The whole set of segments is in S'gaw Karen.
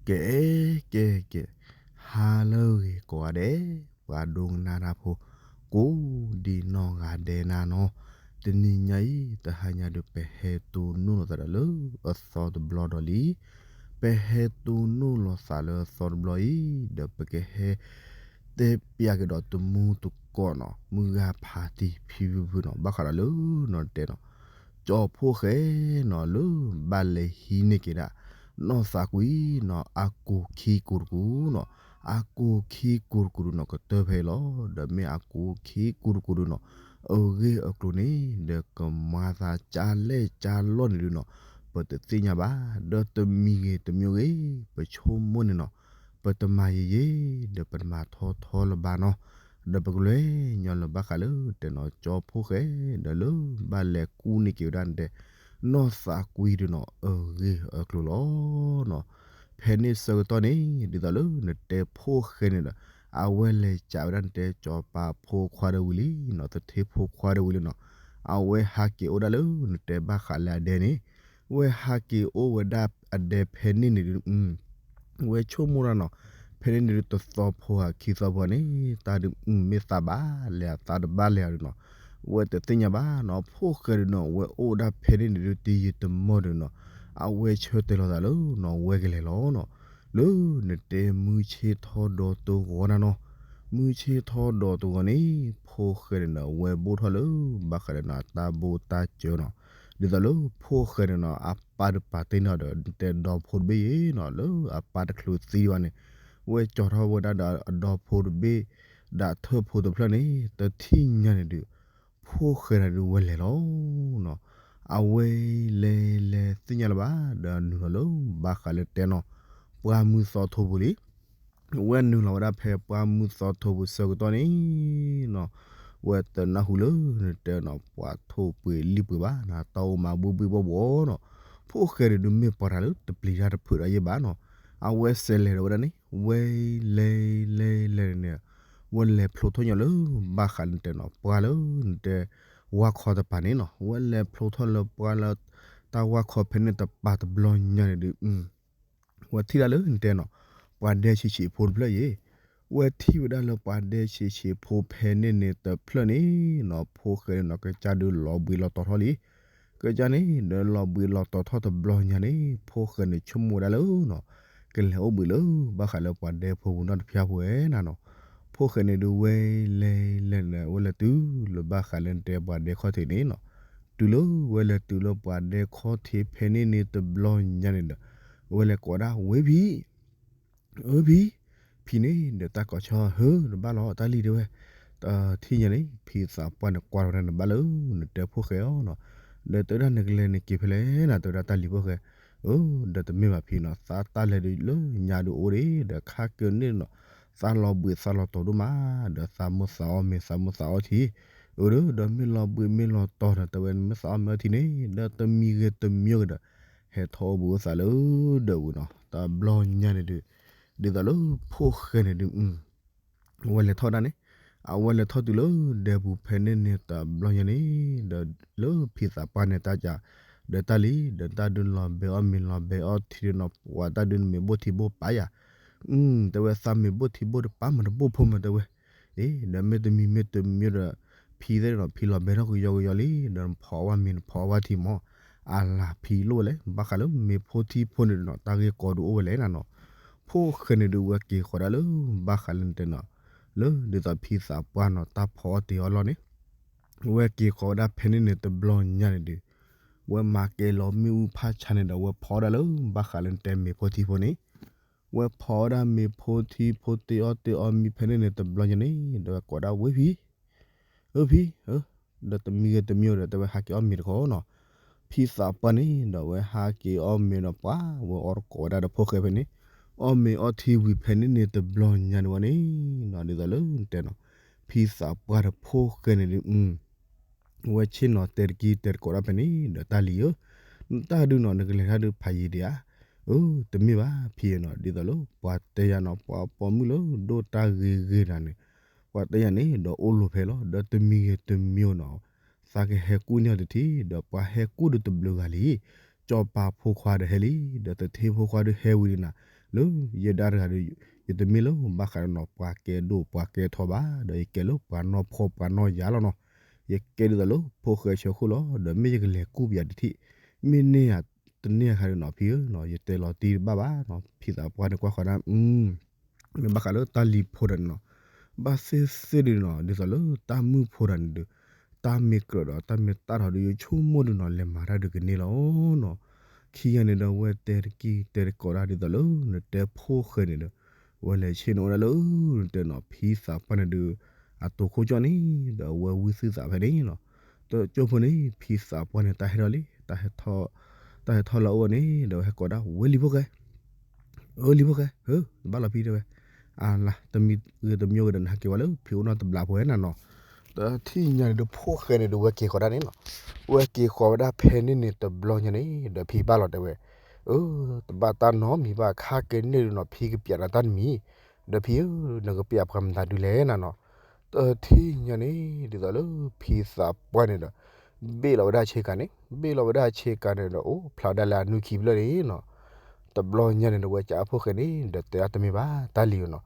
ကဲ ကဲ ကဲ, ဟါလၢအဂ့ၤကိးဂၤဒဲး, ပှၤဒိကနၣ်တၢ်ဖိ ကိးဒံနီၢ်ဂၤဒဲးနၤနီၤ, တနံၤညါအံၤ တဟါညါဒီး ပဟဲတိၢ်နီၣ်လိာ်သးဒီးလၢအသီတဘျီဒီးလံ. ပဟဲတိၢ်နီၣ်လိာ်သးလၢအသီတဘျီအံၤ ဒီးပကဟဲ တဲပျးက့ၤဒီးတမူတကိးနီၤ, မုၢ်ဂၤဖးတံၢ်ဖံဖုဖုနီၤ, ဘၣ်ဃးဒီးလၢနီၤတဲနီၤ ကၠီဖှိၣ်ဃဲနီၤ လၢဘၣ်လဲၤဟံးန့ၢ်က့ၤဒၣ် နီၢ်သးကွံနီၤ အကူာ်ခံကူာ်တကူာ်နီၤ, အကူာ်ခံကူာ်တကူာ်ဒုးနီၤ ကတၢၢ်ဖဲအံၤလီၤ. ဒီးမ့ၢ်အကူာ်ခံကူာ်တကူာ်ဒုးနီၤ အဂ့ၢ်အကျိၤန့ၣ် ဒီးကမၤသးကၢ်လဲၢ်ကၢ်လီၢ်န့ၣ်ဒုးနီၤ ပတသ့ၣ်ညါဘၣ်. ဒီးတမံၤဂ့ၤတမံၤဂ့ၤ ပဆိကမိၣ်န့ၣ်နီၤ ပတမၤယံာ်ယံာ် ဒီးပတမၤထီထီလၢၤဘၣ်နီၤ, ဒီးပကလဲၤညီလၢဘၣ်ဃးလၢတဲနီၤ ကၠီဖှိၣ်ဃဲ ဒီးလၢဘၣ်လဲၤကူၣ်န့ၢ်က့ၤဝဲဒၣ်နတဲ နီၢ်သးကွံဒုးနီၤ အဂ့ၢ်အကျိၤလီၤနီၤ. ဖဲန့ၣ်ဆၢကတီၢ်န့ၣ် ဒ်သိးလၢနတဲဖှိၣ်ဃဲန့ၣ်ဒီး အဝဲလဲၤကးဝဲဒၣ်နတဲစီၤပၤဖိခွါဒီးဝံၤလံနီၤ, သထ့ဖိခွါဒီးဝံၤလံနီၤ, အဝဲဟးက့ၤအိၣ်ဒၣ်လၢနတဲဘၣ်ဃးလၢအဒဲန့ၣ်, ဝဲဟးက့ၤအိၣ်ဝဲဒၣ်အဒဲဖဲန့ၣ်န့ၣ်ဒုး ဝဲဆိကမိၣ်ဒၣ်နီၤ, ဖဲန့ၣ်န့ၣ်ဒုးတသီဖိဧါခံသီဖိဧါန့ၣ် တၢ်ဒုးမ့ၢ်သးဘၣ်လဲၤအသးတဘၣ်လဲၤအီၤဒုးနီၤ, ဝဲတသ့ၣ်ညါဘၣ်နီၤ, ဖှိၣ်ဃဲဒုးနီၤ ဝဲအိၣ်ဒၣ်ဖဲန့ၣ်န့ၣ်ဒုးတယံာ်တမီၢ်ဒုးနီၤ, အဝဲဆၢတဲာ်လီၤသးလၢနီၤ ဝဲကလဲၤလီၤနီၤ, လၢနတဲမုၢ်ဆ့ၣ်ထီၣ်ဒီးတဂီၤနၤနီၤ, မုၢ်ဆ့ၣ်ထီၣ်ဒီးတဂီၤန့ၣ် ဖှိၣ်ဃဲန့ၣ်ဒီး ဝဲဘိၣ်ထီၣ်လၢဘၣ်ဃးဒီးနီၤ တၢ်ဘိၣ်တၢ်စၢၤနီၤ, ဒ်သိးလၢဖှိၣ်ဃဲန့ၣ်နီၤ အပၢ်တပာ်တ့ၢ်နီၤဒီး နတဲဒီဖိတဘ့ၣ်အံၤနီၤ လၢအပၢ်တချုးသံဘၣ်န့ၣ်, ဝဲကၠီၤထီၣ်ဝဲဒၣ်ဒီးအဒီဖိတဘ့ၣ် ဒၣ်ထၢၣ်ဖိတဖျၢၣ်န့ၣ် တထံၣ်ညါန့ၣ်ဒုး ဖှိၣ်ဃဲန့ၣ်ဒုးဝဲလဲၤလီၤနီၤ, အဝဲလဲၤလဲၤသ့ၣ်ညါလၢၤဘၣ် ဒီးနုာ်လီၤလၢဘၣ်ဃးလၢတဲနီၤ ပှၢ်မုၢ်သီထိပူၤလံ. ဝဲနုာ်လီၤဝဲဒၣ်ဖဲပှၢ်မုၢ်သီထိပူၤဆၢကတီၢ်န့ၣ်နီၤ, ဝဲတနၢ်ဟူလၢနတဲနီၤ ပှၤထိၣ်ပှ့ၤလံၣ်ပှ့ၤဘၣ်နီၤ, တၢ်အိၣ်မးဘှံးဘှံးဘှီၣ်ဘှီၣ်နီၤ, ဖှိၣ်ဃဲန့ၣ်ဒုးမ့ၢ်ပှၤတၢ်လၢတပျံၤတၢ်တဖုးတၢ်ယဲၢ်ဘၣ်နီၤ, အဝဲစဲးလဲၤဒီးဝဲဒၣ်န့ၣ် ဝဲလဲၤလဲၤလဲၤန့ၣ် ဝဲလဲၤဖျိထီၣ်ညီလၢဘၣ်ဃးလၢနတဲနီၤ ပှၢ်လၢနတဲ ဝါခီတပၤန့ၣ်နီၤ, ဝဲလဲၤဖျိထီၣ်လၢပှၢ်လၢ တၢ်ဝါခီဖဲန့ၣ်တပၤတဘျီညါန့ၣ်ဒုး ဝဲထံၣ်ဒၣ်လၢနတဲနီၤ ပှၤဒဲဆံးဆံးဖိတဖျၢၣ်အံၤ, ဝဲထံၣ်ဝဲဒၣ်လၢပှၤဒဲဆံးဆံးဖိဖဲန့ၣ်န့ၣ်တဖျၢၣ်န့ၣ်နီၤ, ဖှိၣ်ဃဲန့ၣ်နီၤ ကစၢ်ဒုးလီၤဘှံးလီၤတီၤထီၣ်လံ. ကစၢ်န့ၣ် ဒီးလီၤဘှံးလီၤတီၤထီၣ်တဘျီညါန့ၣ် ဖှိၣ်ဃဲန့ၣ်ဆိကမိၣ်ဝဲဒၣ်လၢနီၤ ကလဲၤအိၣ်ဘှံးလၢဘၣ်ဃးလၢပှၤဒဲဖိပူၤနီတဖျၢၣ်ဖိဝဲနၤနီၤ, ဖှိၣ်ဃဲန့ၣ်ဒုးဝဲလဲၤလဲၤန့ၣ် ဝဲလဲၤတုၤလၢဘၣ်ဃးလၢနတဲပှၤဒဲခီၣ်ထံးန့ၣ်နီၤ, တုၤလၢဝဲလဲၤတုၤလၢပှၤဒဲခီၣ်ထံးဖဲန့ၣ်န့ၣ်တဘျီညါန့ၣ်ဒီး ဝဲလဲၤကိးဒၣ် ဝ့ၢ်ဖံ အၢ ဖံ, ဖံန့ၣ်ဒီးတၢ်ကိးဆီဟၢ နဘၣ်လီၤတၢ်လံၤတဲဝဲ, တထံၣ်ညါန့ၣ် ဖံသးပှၢ်န့ၣ်ကွၢ်လီၤဝဲဒၣ်နဘၣ်လၢ နတဲဖှိၣ်ဃဲအီၤနီၤ, ဒီးတဲဝဲဒၣ်နကလဲၤနက့ၤဖဲလဲၣ်နၤ တဲဝဲဒၣ်တၢ်လံၤဖှိၣ်ဃဲ, အၢ ဒီးတမ့ၢ်ဘၣ်ဖံနီၤ သးတၢ်လဲၤဒုးလၢညါဒုးအိၣ်ဒံး ဒီးခါကၢန့ၣ်နီၤ, သးလီၤဘှံးသးလီၤတီၤဒိၣ်မး, ဒီးသးမိၢ်သးအီၣ်မ့ၤသးမိၢ်သးအီထံ, အၢ ဒီးမ့ၢ်လီၤဘှံးမ့ၢ်လီၤတီၤဒီး တဲဝဲမ့ၢ်သးအီၣ်မ့ၤအီထံန့ၣ် ဒီးတမံၤဂ့ၤတမံၤဂ့ၤဒီး ဟဲထီၣ်အိၣ်ဘှံးအိၣ်သးလၢဒၢးဝံၤနီၤ, တဘျီညါန့ၣ်ဒုး ဒ်သိးလၢဖှိၣ်ဃဲန့ၣ်ဒုး အဝဲလဲၤထီၣ်ဒၣ်န့ၣ်, အဝဲလဲၤထီၣ်တုၤလၢဒဲပူၤဖဲန့ၣ်န့ၣ်တဘျီညါန့ၣ်, ဒီးလၢဖံသးပှၢ်န့ၣ်တၢ်ကး, ဒီးတၢ်လံၤ ဒီးတၢ်ဒုးလီၤဘဲအီၣ်မ့ၤလီၤဘဲအီၣ်ထံဒုးနီၤ ပှၤတၢ်ဒုးနမ့ၢ်ဘိၣ်ထံဘိၣ်ပာ်ယၤ, တဲဝဲသးမ့ၢ်ဘိၣ်ထံဘိၣ်တပာ်မးတဘိၣ်ဖိမးတဲဝဲ, အ့ ဒီးမ့ၢ်တမံၤမ့ၢ်တမံၤဒီး ဖံသ့ၣ်နီၤ ဖံလီၤဘဲထီၣ်ကယီကယီလံ ဒီးနဖီအီၣ်ဝဲမ့ၤနဖီအီၣ်ဝဲထံမး, အလၤဖံလိၣ်ဝဲလဲၣ် ဘၣ်ဃးလၢမ့ၤဖိထံဖိန့ၣ်ဒီးနီၤ တၢ်ဂ့ၢ်ကီဒုးအိၣ်ဝဲလဲၣ်နၤနီၤ, ဖှိၣ်ဃဲန့ၣ်ဒုးဝဲက့ၤဃီၤဒၣ်လၢ ဘၣ်ဃးလၢနတဲနီၤ, လၢဒ်သိးဖံသးပှၢ်နီၤ တၢ်ဖီအီၣ်တ့ၤအီၣ်လီၢ်န့ၣ်, ဝဲက့ၤဃီၤဝဲဒၣ်ဖဲန့ၣ်န့ၣ်တဘျီညါန့ၣ်ဒုး, ဝဲမၤကဲလီၤမ့ၣ်အူဖးဆါန့ၣ်ဒီး ဝဲဖီအီၣ်ဒၣ်လၢ ဘၣ်ဃးလၢနတဲမ့ၤဖိထံဖိန့ၣ် ဝဲဖီအီၣ်ဒၣ်မ့ၤဖိထံဖိတ့အီၣ်တ့အီမံဖဲန့ၣ်န့ၣ်တဘျီညါန့ၣ် ဒီးဝဲကိးဒၣ်ဝ့ၢ်ဖံ, အၢ ဖံ, ဒီးတမံၤဂ့ၤတမံၤဒီး တဲဝဲဟးက့ၤအီၣ်မ့ၤတခီနီၤ, ဖံသးပှၢ်န့ၣ်ဒီးဝဲဟးက့ၤအီၣ်မ့ၤဒီးပှၤ ဝဲအီၣ်တကိးဝဲဒၣ်ဒီးဖှိၣ်ဃဲဖဲန့ၣ်, အီၣ်မ့ၤအီထံဝံၤဖဲန့ၣ်န့ၣ်တဘျီညါန့ၣ်ဝဲန့ၣ်နီၤ ဒ်သိးလၢနတဲနီၤ, ဖံသးပှၢ်ဒီးဖှိၣ်ဃဲန့ၣ်ဒုး ဝဲဆ့ၣ်နီၤတဲာ်တကံတဲာ်တကိးဒၣ်ဖဲန့ၣ် ဒီးတၢ်လံၤဧၢ, နတၢ်ဒုးနီၤ နကလဲၤတၢ်ဒုးဖးယံၤဒံးဧါ, အၢ တမ့ၢ်ဘၣ်ဖံနီၤ ဒ်သိးလၢ ပှၤတဲယၤနီၤ ပှၤပိာ်မုၣ်လၢဒိၣ်တၢ်ဂ့ၤဂ့ၤတဂၤန့ၣ်, ပှၤတဲယၤန့ၣ် ဒီးအိၣ်လိၤဖဲလီၤ ဒီးတမံၤဂ့ၤတမံၤနီၤ, သးကဟဲကူၣ်န့ၢ်အီၤတထံၣ် ဒီးပှၤဟဲကူၣ်ဒုးတဘျုးဂၤလံ, ကၠီၤပၤဖိခွါဒီးဟဲလံ, ဒီးသထ့ဖိခွါဒုးဟဲဝံၤဒံးနၤ, လၢယဲဒၣ်တဂၤဒီး ယတမ့ၢ်လၢဘၣ်ဃးဒီးနီၤ ပှၤကဲဒိၣ်ပှၤကဲထီဘၣ်, ဒီးယကဲလၢပှၤနီၢ်ဖှီၣ်ပှၤနီၢ်ယာ်လီၤနီၤ. ယကဲဒ်သိးလၢဖိၣ်ဃဲဆၢခိၣ်လီၤ. ဒီးမ့ၢ်ယကလဲၤကူၣ်ပယၤတထံၣ်, မ့ၢ်န့ၢ်ယၤတန့ၢ်အခါဒီးနီၤ ဖံဧၢနီၤ ယတဲလီၤတံၢ်တဘၣ်ဘၣ်နီၤ. ဖံသးပှၢ်န့ၣ်ကွၢ်ဃီၤဒၣ် မ့ၢ်ဘၣ်ဃးလၢတၢ်လံၤဖိတဂၤန့ၣ်နီၤ, ဘၣ်သ့ၣ်သ့ၣ်ဒုးနီၤ ဒ်သိးလၢတၢ်မုၣ်ဖိတဂၤန့ၣ်ဒီး တၢ်မ့ၢ်ကြၢးဒီးတၢ်မ့ၢ်တၢ်ထီၣ်ဒီး ယဆိကမိၣ်ဒုးနီၤ လဲၤမၤတၢ်ဒုးကန့ၢ်လီၤနီၤ. ခံဂၤန့ၣ်ဒီး ဝဲတဲတကံၢ်တဲတကိးဒၣ်ဒ်သိးလၢ နတဲဖိၣ်ဃဲန့ၣ်ဒီး ဝဲလဲၤဆ့ၣ်နီၤဝဲဒၣ်လၢ နတဲနီၤ ဖံသးပှၢ်န့ၣ်ဒုး အတိၤခိၣ်ကၠီၣ်န့ၣ် ဒီးအဝဲဝံသုသးဖဲန့ၣ်နီၤ. တကၠိဖိန့ၣ် ဖံသးပှၢ်န့ၣ် တၢ်ဟဲထီၣ်လံ, တၢ်ဟဲထီၣ်လၢအအိၣ်န့ၣ် ဒီးဝဲဟဲကိးဒၣ် ဝဲလံၤဖိၣ်ဃဲ အၢ လံၤဖိၣ်ဃဲ ဟၢ နဘၣ်လီၤဖံတဲဝဲ, အလါ တမံၤဂ့ၤတမံၤဂ့ၤဒီး နဟဲက့ၤဝဲလၢ ဖံအိၣ်နီၢ်တဘျီဖိဝဲနၤနီၤ. တထံၣ်ညါန့ၣ်ဒီး ဖိၣ်ဃဲန့ၣ်ဒီး ဝဲက့ၤဃီၤဒၣ်န့ၣ်နီၤ. ဝဲက့ၤဃီၤဝဲဒၣ်ဖဲန့ၣ်န့ၣ် တဘျီညါန့ၣ် ဒီးဖံဘၣ်လီၤတဲဝဲ, အၢ တဘၣ်တၢ်နီတမံၤဘၣ် ခါက့ၤန့ၢ်ဒုးနီၤ ဖံကပျးနၤတၢ်တမံၤ, ဒီးဖံဧၢ နကပျးပှၤမတၤဒုလဲၣ်နၤနီၤ. တထံၣ်ညါန့ၣ် ဒ်သိးလၢဖံသးပှၢ်န့ၣ်ဒီး ဘ့ၣ်လီၤဝဲဒၣ်ဆ့ကၤန့ၣ်, ဘ့ၣ်လီၤဝဲဒၣ်ဆ့ကၤန့ၣ်ဒီး အိၣ်ဖျါဝဲဒၣ်လၢအနွံခံဖျၢၣ်န့ၣ်နီၤ. တဘျီညါန့ၣ်ဒီး ဝဲကးဖိၣ်ဃဲန့ၣ်ဒီး တဲဒၣ်တမ့ၢ်ဘၣ် တၢ်လံၤဧၢနီၤ,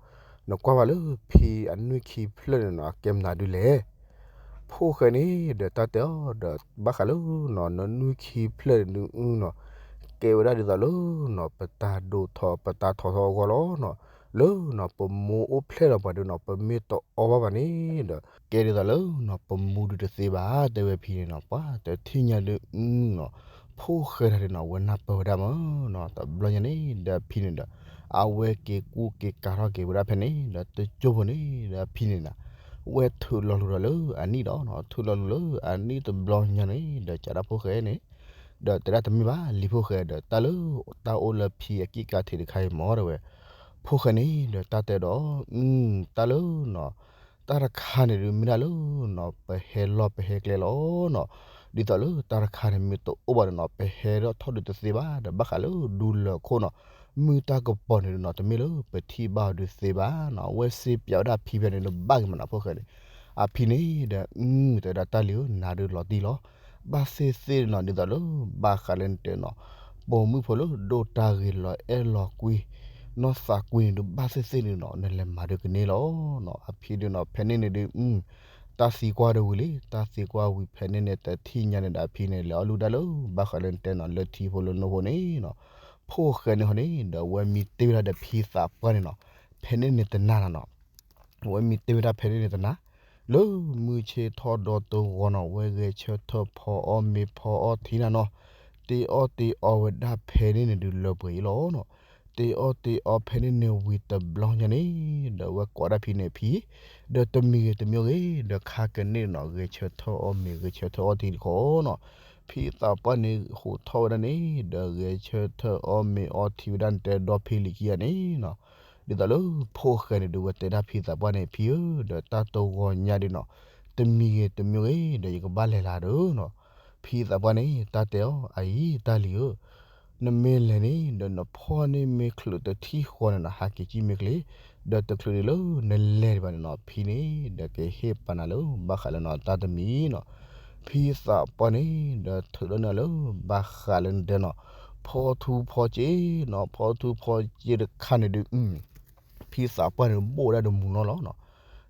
နကွၢ်ဘၣ်လၢဖံအနွံခံဖျၢၣ်န့ၣ်နီၤ အကဲမနုၤဒုလဲၣ်. ဖိၣ်ဃဲန့ၣ်ဒီး တၢ်တဲအီၤဒီး ဘၣ်ဃးလၢနီၤ နနွံခံဖျၢၣ်န့ၣ်နီၤ ကဲဝဲဒၣ်ဒ်သိးလၢနီၤ ပတၢ်ဒိၣ်ထီၣ်ပတၢ်ထီထီၣ်အဂီၢ်လီၤနီၤ. လၢနီၤ ပမိၢ်အိၣ်ဖျဲၣ်လီၤပှၤဒုးနီၤ ပမ့ၢ်တအီဘၣ်ဘၣ်န့ၣ်ဒီး ကဲဒ်သိးလၢနီၤ ပမူဒုးတသ့ဘၣ် တဲဝဲဖံန့ၣ်နီၤ. ပှၤတထံၣ်ညါဒုးနီၤ ဖိၣ်ဃဲတဂၤန့ၣ်နီၤ ဝဲနၢ်ပၢၢ်ဝဲဒၣ်မးနီၤ. တဘျီညါန့ၣ်ဒီး ဖံန့ၣ်ဒီး အဝဲက့ၤကူၣ်က့ၤကၤထီၣ်က့ၤဝဲဒၣ်ဖဲန့ၣ်ဒီး တကၠိဖိန့ၣ်ဒီး ဖံန့ၣ်နီၤ ဝဲထုးလီၤလူၤဒီးလၢအနံၣ်ဒီးနီၤ, ထုးလီၤလူၤလၢအနံၣ်တဘျီညါန့ၣ်ဒီး ကးဒၣ်ဖိၣ်ဃဲန့ၣ် ဒီးတဲဒၣ်တမ့ၢ်ဘၣ် လံၤဖိၣ်ဃဲဒီး တၢ်လၢ တၢ်အိၣ်လၢဖံအကံၢ်ကၤထံးတခါအံၤမး တဲဝဲ. ဖိၣ်ဃဲန့ၣ်ဒီး တၢ်တဲဒီး တၢ်လၢနီၤ တၢ်တခါန့ၣ်ဒုး မ့ၢ်ဒၣ်လၢနီၤ ပဟဲလီၢ်ပဟဲကျဲလီၤနီၤ. ဒ်သိးလၢတၢ်တခါန့ၣ် မ့ၢ်တအိၣ်ဘၣ်န့ၣ်နီၤ ပဟဲထီၣ်ဒုးတသ့ဘၣ်ဒီး ဘၣ်ဃးလၢဒူလၢာ်ခိၣ်နီၤ မုၢ်တၢ်ကပီၤန့ၣ်ဒုးနီၤ တမ့ၢ်လၢပထံၣ်ဘၣ်အီၤဒုးသ့ဘၣ်နီၤ. အဝဲစ့ပျးဝဲဒၣ်ဖံဖဲန့ၣ် နဘၣ်က့ၤမးနီၤ ဖိၣ်ဃဲန့ၣ်. အဖံန့ၣ်ဒီး အ တဲဒၣ်တၢ်လံၤဧၢ နၤဒုးလီၤတံၢ်လီၤ. ဘၣ်သ့ၣ်သ့ၣ်နီၤ ဒ်သိးလၢ ဘၣ်ဃးလၢနတဲနီၤ ပိာ်မုၣ်ဖိလၢဒိၣ်တၢ်ဂ့ၤလီၤအဲၣ်လီၤကွံ နီၢ်သးကွံန့ၣ်ဒုး ဘၣ်သ့ၣ်သ့ၣ်န့ၣ်နီၤ နလဲၤမၤဒုးကန့ၢ်လီၤနီၤ. အဖံဒုးနီၤ ဖဲန့ၣ်န့ၣ်ဒုး တၢ်သံကွၢ်ဒၣ်ဝံၤလံ, တၢ်သံကွၢ်ဝံၤဖဲန့ၣ်န့ၣ် တထံၣ်ညါန့ၣ်ဒီး အဖံန့ၣ်လဲၤအီၣ်လုၢ်ဒၣ်လၢ ဘၣ်ဃးလၢနတဲနီၤ လၢထံဖိလၢနိဖိန့ၣ်နီၤ. ဖိၣ်ဃဲန့ၣ်ဟီန့ၣ်ဒီး အဝဲမံတ့ၢ်ဝဲဒၣ်ဒီးဖံသးပှၢ်န့ၣ်နီၤ ဖဲန့ၣ်န့ၣ်တနၤနီၤနီၤ အဝဲမံတ့ၢ်ဝဲဒၣ်ဖဲန့ၣ်န့ၣ်တနၤ လၢမုၢ်ဆ့ၣ်ထီၣ်ဒီတဂီၤနီၤ ဝဲဂဲၤဆၢထၢၣ်ဖီအီၣ်မ့ၤဖီအီၣ်ထံနၤနီၤ. တ့အီၣ်တ့အီဝဲဒၣ်ဖဲန့ၣ်န့ၣ်ဒုးလၢပှဲၤအံၤလီၤနီၤ. တ့အီၣ်တ့အီဖဲန့ၣ်န့ၣ်ဝံၤတဘျီညါန့ၣ် ဒီးဝဲကိးဒၣ်ဖံန့ၣ်ဖံ ဒီးတမံၤဂ့ၤတမံၤဂ့ၤ ဒီးခါကန့ၢ်နီၤ ဂဲၤဆၢထၢၣ်အီၣ်မ့ၤဂဲၤဆၢထၢၣ်အီၣ်ထံတခီနီၤ. ဖံသးပှၢ်န့ၣ်ဟူးထီၣ်ဝဲဒၣ်န့ၣ် ဒီးဂဲၤဆၢထၢၣ်အီၣ်မ့ၤအီၣ်ထံဝဲဒၣ်န့ၣ် တဲဒီဖံလံၤခံဂၤန့ၣ်နီၤ. ဒ်သိးလၢဖိၣ်ဃဲန့ၣ်ဒုး ဝဲတဲဒၣ်ဖံသးပှၢ်န့ၣ် ဖံဧၢ ဒီးတၢ်တဂီၤညါဒုးနီၤ တမံၤဂ့ၤတမံၤဂ့ၤ ဒီးယကဘၣ်လဲၤလၢဒုးနီၤ. ဖံသးပှၢ်န့ၣ် တၢ်တဲအီၤ အအံၤ တၢ်လံၤဧၢ နမ့ၢ်လဲၤန့ၣ် ဒီးနဖီၣ်န့ၢ်မ့ၢ်ချုးတထံၣ်ဃီန့ၣ်နီၤ ဟးက့ၤကံၣ်မ့ၢ်ချ့ ဒီးတချုးဒံးလၢနလဲၤဒံးဘၣ်န့ၣ်နီၤ ဖံန့ၣ် ဒီးကဟ့ၣ်ပာ်နၤလၢ ဘၣ်ဃးလၢနီၤ တၢ်တမံၤနီၤ. ဖံသးပှၢ်န့ၣ် ဒီးထုးဒီးန့ၢ်လၢ ဘၣ်ဃးလၢနတဲနီၤ ဖီထူဖီစ့နီၤ ဖီထူဖီစ့တခါန့ၣ်ဒုး ဖံသးပှၢ်န့ၣ် ဘိၣ်ဝဲဒၣ်ဒီးမူနီၤလီၤနီၤ.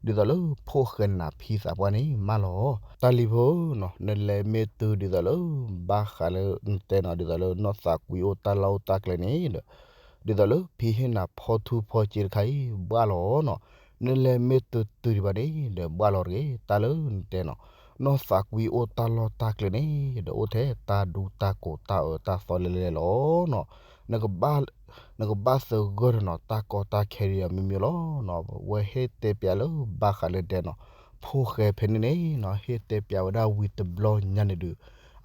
ဒ်သိးလၢဖိၣ်ဃဲန့ၣ်နၤ ဖံသးပှၢ်န့ၣ် မၢလီၤ တၢ်လံၤဖိနီၤ နလဲၤမ့ၢ်တုၤဒ်သိးလၢ ဘၣ်ဃးလၢနတဲနီၤ ဒ်သိးလၢနီၢ်သးကွံအိၣ်တၢ်လီၢ်အိၣ်တၢ်ကျဲန့ၣ်ဒီး ဒ်သိးလၢဖံဟ့ၣ်နၤဖီထူဖီစ့တခါအံၤ ဘၣ်လီၤနီၤ. နလဲၤမ့ၢ်တုၤတုၤဒံးဘၣ်န့ၣ်ဒီး ဘၣ်လီၤတဂ့ၤ တၢ်လၢနတဲနီၤ နီၢ်သးကွံအိၣ်တၢ်လီၢ်တၢ်ကျဲန့ၣ် ဒီးအိၣ်ထဲတၢ်ဒူတၢ်ကိးတၢ်အၢတၢ်သီလဲၤလဲၤလီၤနီၤ. နကဘၣ်သဂၢၢ်ဒီးနီၤ တၢ်ကီတၢ်ခဲဒံးအမ့ၢ်မ့ၢ်လီၤနီၤ. ဝဲဟ့ၣ်တဲပျးလၢ ဘၣ်ဃးလၢနတဲနီၤ ဖိၣ်ဃဲဖဲန့ၣ်န့ၣ်နီၤ ဟ့ၣ်တဲပျးဝဲဒၣ်ဝံၤတဘျီညါန့ၣ်ဒုး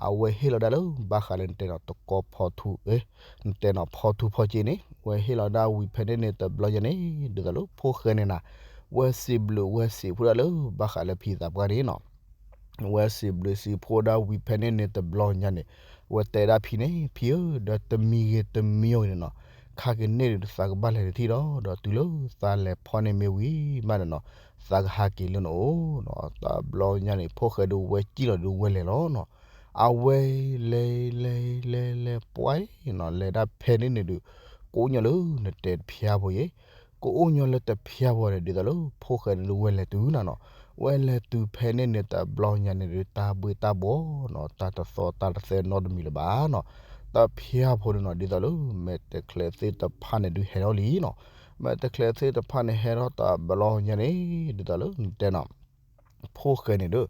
အဝဲဟ့ၣ်လီၤဒၣ်လၢ ဘၣ်ဃးလၢနတဲနီၤ တကီဖီထူ နတဲနီၤ ဖီထူဖီစ့န့ၣ် ဝဲဟ့ၣ်လီၤဒၣ်ဝံၤဖဲန့ၣ်န့ၣ် တဘျီညါန့ၣ် ဒ်သိးလၢဖိၣ်ဃဲန့ၣ်နၤ ဝဲစံးဘျုးဝဲစံးဖှိၣ်ဒၣ်လၢ ဘၣ်ဃးလၢဖံသးပှၢ်န့ၣ်နီၤ ဝဲစံးဘျုးစံးဖှိၣ်ဒၣ်ဝံၤဖဲန့ၣ်န့ၣ် တဘျီညါန့ၣ် ဝဲတဲဒၣ်ဖံန့ၣ် ဖံဧၢ ဒီးတမံၤဂ့ၤတမံၤဂ့ၤန့ၣ်နီၤ ခါကန့ၢ်ဒုးသးကဘၣ်လဲၤတထံၣ်ဒီး ဒီးတုၤလၢသးလဲၤဖီၣ်န့ၢ်မ့ၢ်ဝံၤမးန့ၣ်နီၤ သးကဟးက့ၤလၢနအိၣ်နီၤ. တဘျီညါန့ၣ် ဖိၣ်ဃဲဒုးဝဲစံၣ်လီၤဒုးဝဲလဲၤလီၤနီၤ. အဝဲလဲၤလဲၤလဲၤလဲၤပှဲၤနီၤ လဲၤဒၣ်ဖဲန့ၣ်န့ၣ်ဒုး ကအိၣ်ညီလၢနတဲတဖျါဖိယဲ, ကအိၣ်ညီလၢတဖျါဖိန့ၣ် ဒ်သိးလၢဖိၣ်ဃဲန့ၣ်ဒုးဝဲလဲၤတုၤနၤနီၤ, ဝဲလဲၤတုၤဖဲန့ၣ်န့ၣ် တဘျီညါန့ၣ်ဒုး တၢ်ဘှ့ၣ်တၢ်ဘှီနီၤ, တၢ်တသီတၢ်တသဲနီတမံၤလၢၤဘၣ်နီၤ, တဖျါဖိန့ၣ်နီၤ ဒ်သိးလၢမဲာ်တချဲးသ့ၣ်တဖၣ်န့ၣ်ဒုးဟဲထီၣ်လံနီၤ, မဲာ်တချဲးသ့ၣ်တဖၣ်န့ၣ်ဟဲထီၣ်တဘျီညါန့ၣ် ဒ်သိးလၢနတဲနီၤ ဖိၣ်ဃဲန့ၣ်ဒီး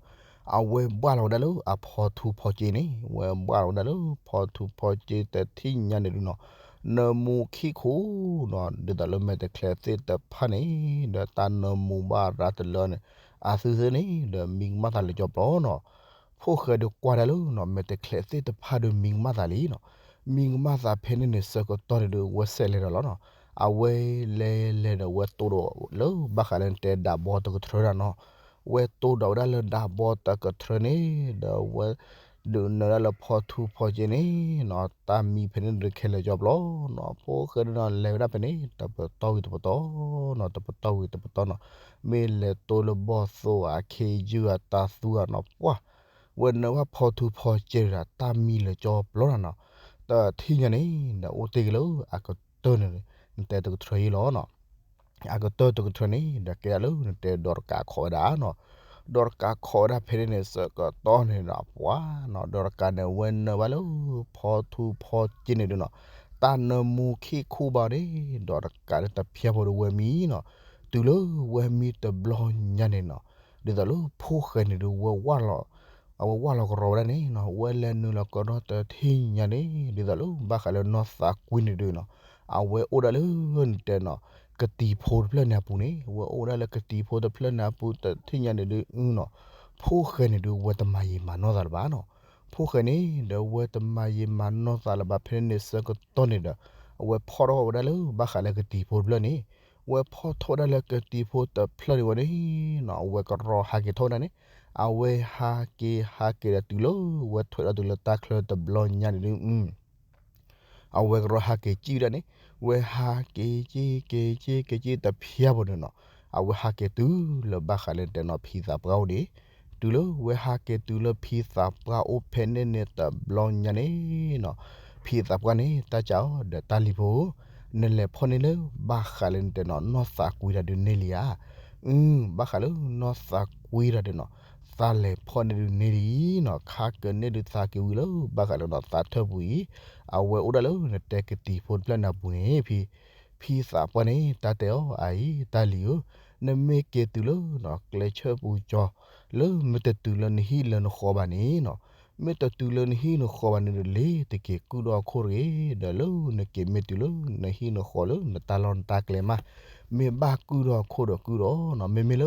အဝဲဘၣ်လီၤဝဲဒၣ်လၢအဖီထူဖီစ့န့ၣ်, ဝဲဘၣ်လီၤဝဲဒၣ်လၢဖီထူဖီစ့တထံၣ်ညါန့ၣ်ဒုးနီၤ, နၢမူခံခိၣ်နီၤ, ဒ်သိးလၢမဲာ်တချဲးသ့ၣ်တဖၣ်န့ၣ် ဒီးတၢ်နၢမူဘၣ်ရၤတလၢန့ၣ်, အသုသ့ၣ်န့ၣ် ဒီးမံကမၣ်သးလၢကၠီပျီနီၤ, ဖိၣ်ဃဲဒီးကွၢ်ဒၣ်လၢနီၤ မဲာ်တချဲးသ့ၣ်တဖၣ်ဒီးမံကမၣ်သးလံနီၤ, မံကမၣ်သးဖဲန့ၣ်န့ၣ် ဆၢကတီၢ်န့ၣ်ဒီး ဝဲဆဲးလဲၤဒီးလီၤနီၤ, အဝဲလဲၤလဲၤဒီးဝဲတိၢ်ဒီးလၢ ဘၣ်ဃးလၢနတဲဒၣ်ဘီတကထြၢဒၣ်နီၤ, ဝဲတိၢ်ဒီးဝဲဒၣ်လၢဒၣ်ဘီတကထြၢန့ၣ် ဒီးဝဲ ဒုးနၢၤဒၣ်လၢဖီထူဖီစ့န့ၣ်နီၤ, တၢ်မံဖဲန့ၣ်ဒုးခဲလၢာ်ကၠီပျီနီၤ, ဖိၣ်ဃဲဒုးနီၤ လဲၤဝဲဒၣ်ဖဲန့ၣ် တပတီၢ်ဝံၤတပတီၢ်နီၤ, တပတီၢ်ဝံၤတပတီၢ်နီၤ, မ့ၢ်လဲၤတိၢ်လၢဘီၣ်သိၣ်ဧါ ခ့ယုၢ်ဧါ တၢ်သူဧါနီၤ, ပှၢ် ဝဲနၢၤဘၣ်ဖီထူဖီစ့ဒၣ် တၢ်မံလၢာ်ကၠီပျီနီၤ, တထံၣ်ညါန့ၣ် ဒီးအိၣ်တ့ၢ်က့ၤလၢအကတၢၢ်န့ၣ် နတဲတကထြၢအံၤလီၤနီၤ. အကတၢၢ်တကထြၢန့ၣ် ဒီးကဲဒၣ်လၢနတဲဒီးတကးခိးဝဲဒၣ်နီၤ, ဒီးတကးခိးဝဲဒၣ်ဖဲန့ၣ်န့ၣ် ဆၢကတီၢ်န့ၣ်ဒီး ပှၤနီၤ, ဒီးတကးန့ၣ် ဝဲနၢၤဘၣ်လၢ ဖီထူဖီစ့န့ၣ်ဒုးနီၤ, တၢ်နၢမူခံခိၣ်ဘၣ်န့ၣ် ဒီးတကးန့ၣ်တဖျါဖိဒီးဝဲမံနီၤ, တုၤလၢဝဲမံတဘျီညါန့ၣ်နီၤ, ဒ်သိးလၢဖိၣ်ဃဲန့ၣ်ဒုးဝဲဝၢ်လီၤ အဝဲဝၢ်လီၤကရီဝဲဒၣ်န့ၣ်နီၤ, ဝဲလဲၤနုာ်လီၤကဒီးတထံၣ်ညါန့ၣ် ဒ်သိးလၢဘၣ်ဃးလၢနီၢ်သးကွံန့ၣ်ဒုးနီၤ, အဝဲအိၣ်ဒၣ်လၢနတဲနီၤ ကတံၤဖိတဖျၢၣ်န့ၣ်အပူၤန့ၣ်, ဝဲအိၣ်ဒၣ်လၢကတံၤဖိတဖျၢၣ်န့ၣ်အပူၤတထံၣ်ညါန့ၣ်ဒုးနီၤ, ဖိၣ်ဃဲန့ၣ်ဒုးဝဲတမၤယံာ်မၤနီၢ်သးလၢၤဘၣ်နီၤ, ဖိၣ်ဃဲန့ၣ် ဒီးဝဲတမၤယံာ်မၤနီၢ်သးလၢၤဘၣ်ဖဲန့ၣ်န့ၣ်ဆၢကတီၢ်န့ၣ်ဒီး အဝဲဖီၣ်ထီၣ်ဝဲဒၣ်လၢဘၣ်ဃးလၢကတံၤဖိတဖျၢၣ်န့ၣ်, ဝဲဖီၣ်ထီၣ်ဝဲဒၣ်လၢကတံၤဖိတဖျၢၣ်န့ၣ်ဝဲန့ၣ်နီၤ, အဝဲကရီဟးက့ၤထီၣ်ဝဲဒၣ်န့ၣ်, အဝဲဟးက့ၤဟးက့ၤဒီးတုၤလၢဝဲထွဲဒီးတုၤလၢတၢ်ချၢတဘျီညါန့ၣ်ဒုး အဝဲကရီဟးက့ၤကံၣ်ဝဲဒၣ်န့ၣ်, ဝဲဟးက့ၤက့ၤက့ၤက့ၤက့ၤက့ၤတဖျါဖိန့ၣ်နီၤ, အဝဲဟးက့ၤတုၤလၢဘၣ်ဃးလၢတဲနီၤ ဖံသးပှၢ်အိၣ်ဒံး, တုၤလၢဝဲဟးက့ၤတုၤလၢဖံသးပှၢ်အိၣ်ဖဲန့ၣ်န့ၣ်တဘျီညါန့ၣ်နီၤ, ဖံသးပှၢ်န့ၣ် တၢ်ကးအီၤဒီး တၢ်လံၤဖိဧၢ, နလဲၤဖီၣ်န့ၢ်လၢဘၣ်ဃးလၢနတဲနီၤ နီၢ်သးကွံတၢ်ဒုးန့ၢ်လံဧါ, အု ဘၣ်ဃးလၢနီၢ်သးကွံတၢ်ဒုးနီၤ, သးလဲၤဖီၣ်န့ၢ်ဒုးန့ၢ်လံနီၤ, ခါကန့ၢ်ဒုးသးက့ၤဝံၤလၢဘၣ်ဃးလၢနီၤ သးထၢၣ်ပူၤအံၤ, အဝဲအိၣ်ဒၣ်လၢနတဲကတံၤဖိတဖျၢၣ်န့ၣ်အပူၤန့ၣ် ဖံ ဖံသးပှၢ်န့ၣ် တၢ်တဲအီၤ အအံၤ တၢ်လံၤဧၢ, နမ့ၢ်က့ၤတုၤလၢနီၤ ကျဲဆၢပူၤကၠီၤ လၢမ့ၢ်တတုၤလၢနဟံၣ်လၢနဃီဘၣ်န့ၣ်နီၤ, မ့ၢ်တတုၤလၢနဟံၣ်နဃီဘၣ်န့ၣ်ဒီး လ့ၤတက့ၤကုၢ်ထီၣ်အခိၣ်တဂ့ၤ, ဒီးလၢနက့ၤမ့ၢ်တုၤလၢနဟံၣ်နဃီလၢနတၢ်လီၢ်နတၢ်ကျဲမး, မ့ၢ်ဘၣ်ကုၢ်ထီၣ်အခိၣ်ဒီးကုၢ်ထီၣ်နီၤ, မ့မ့ၢ်လၢ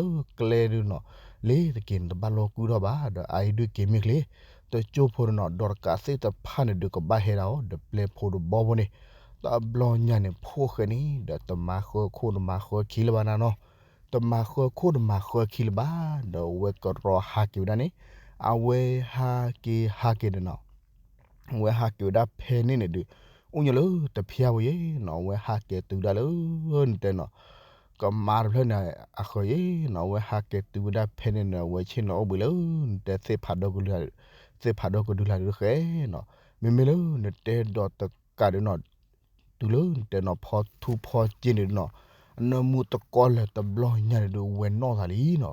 ကျဲဒုးနီၤ လ့ၤတက့ၤနတဘၣ်လီၤကုၢ်ထီၣ်ဘၣ်, ဒီးအအံၤဒုးက့ၤမ့ၢ်ချ့, တကၠိဖိန့ၣ်နီၤ ဒီးတကးသ့ၣ်တဖၣ်န့ၣ်ဒုးကဘၣ်ဟဲဒၣ်အီၤ ဒီးပျဲဖိတဘီဖိန့ၣ်, တဘျီညါန့ၣ် ဖိၣ်ဃဲန့ၣ် ဒီးတမၤဃၢခိၣ်တမၤဃၢခံလၢၤဘၣ်နၤနီၤ, တမၤဃၢခိၣ်တမၤဃၢခံလၢၤဘၣ်, ဒီးအဝဲကရီဟးက့ၤဝဲဒၣ်န့ၣ်, အဝဲဟးက့ၤဟးက့ၤဒီးနီၤ အဝဲဟးက့ၤဝဲဒၣ်ဖဲန့ၣ်န့ၣ်ဒုး အိၣ်ညီလၢတဖျါဖိယဲနီၤ, အဝဲဟးက့ၤတုၤဒၣ်လၢ နတဲနီၤ ကမါတဖျၢၣ်န့ၣ်အဃၢၤယဲနီၤ, အဝဲဟဲက့ၤတုၤဝဲဒၣ်ဖဲန့ၣ်န့ၣ် အဝဲဆ့ၣ်နီၤအိၣ်ဘှံးလၢ နတဲသ့ၣ်ဖးဒိၣ်ကဒု သ့ၣ်ဖးဒိၣ်ကဒုလာ်ဒုးဃဲနီၤ, မ့မ့ၢ်လၢနတဲဒီးတကးဒုးနီၤ တုၤလၢနတဲနီၤ ဖီထူဖီစ့န့ၣ်ဒုးနီၤ, နၢမူတကီၢ်လၢၤတဘျီညါန့ၣ်ဒုး ဝဲနီၢ်သးလံနီၤ,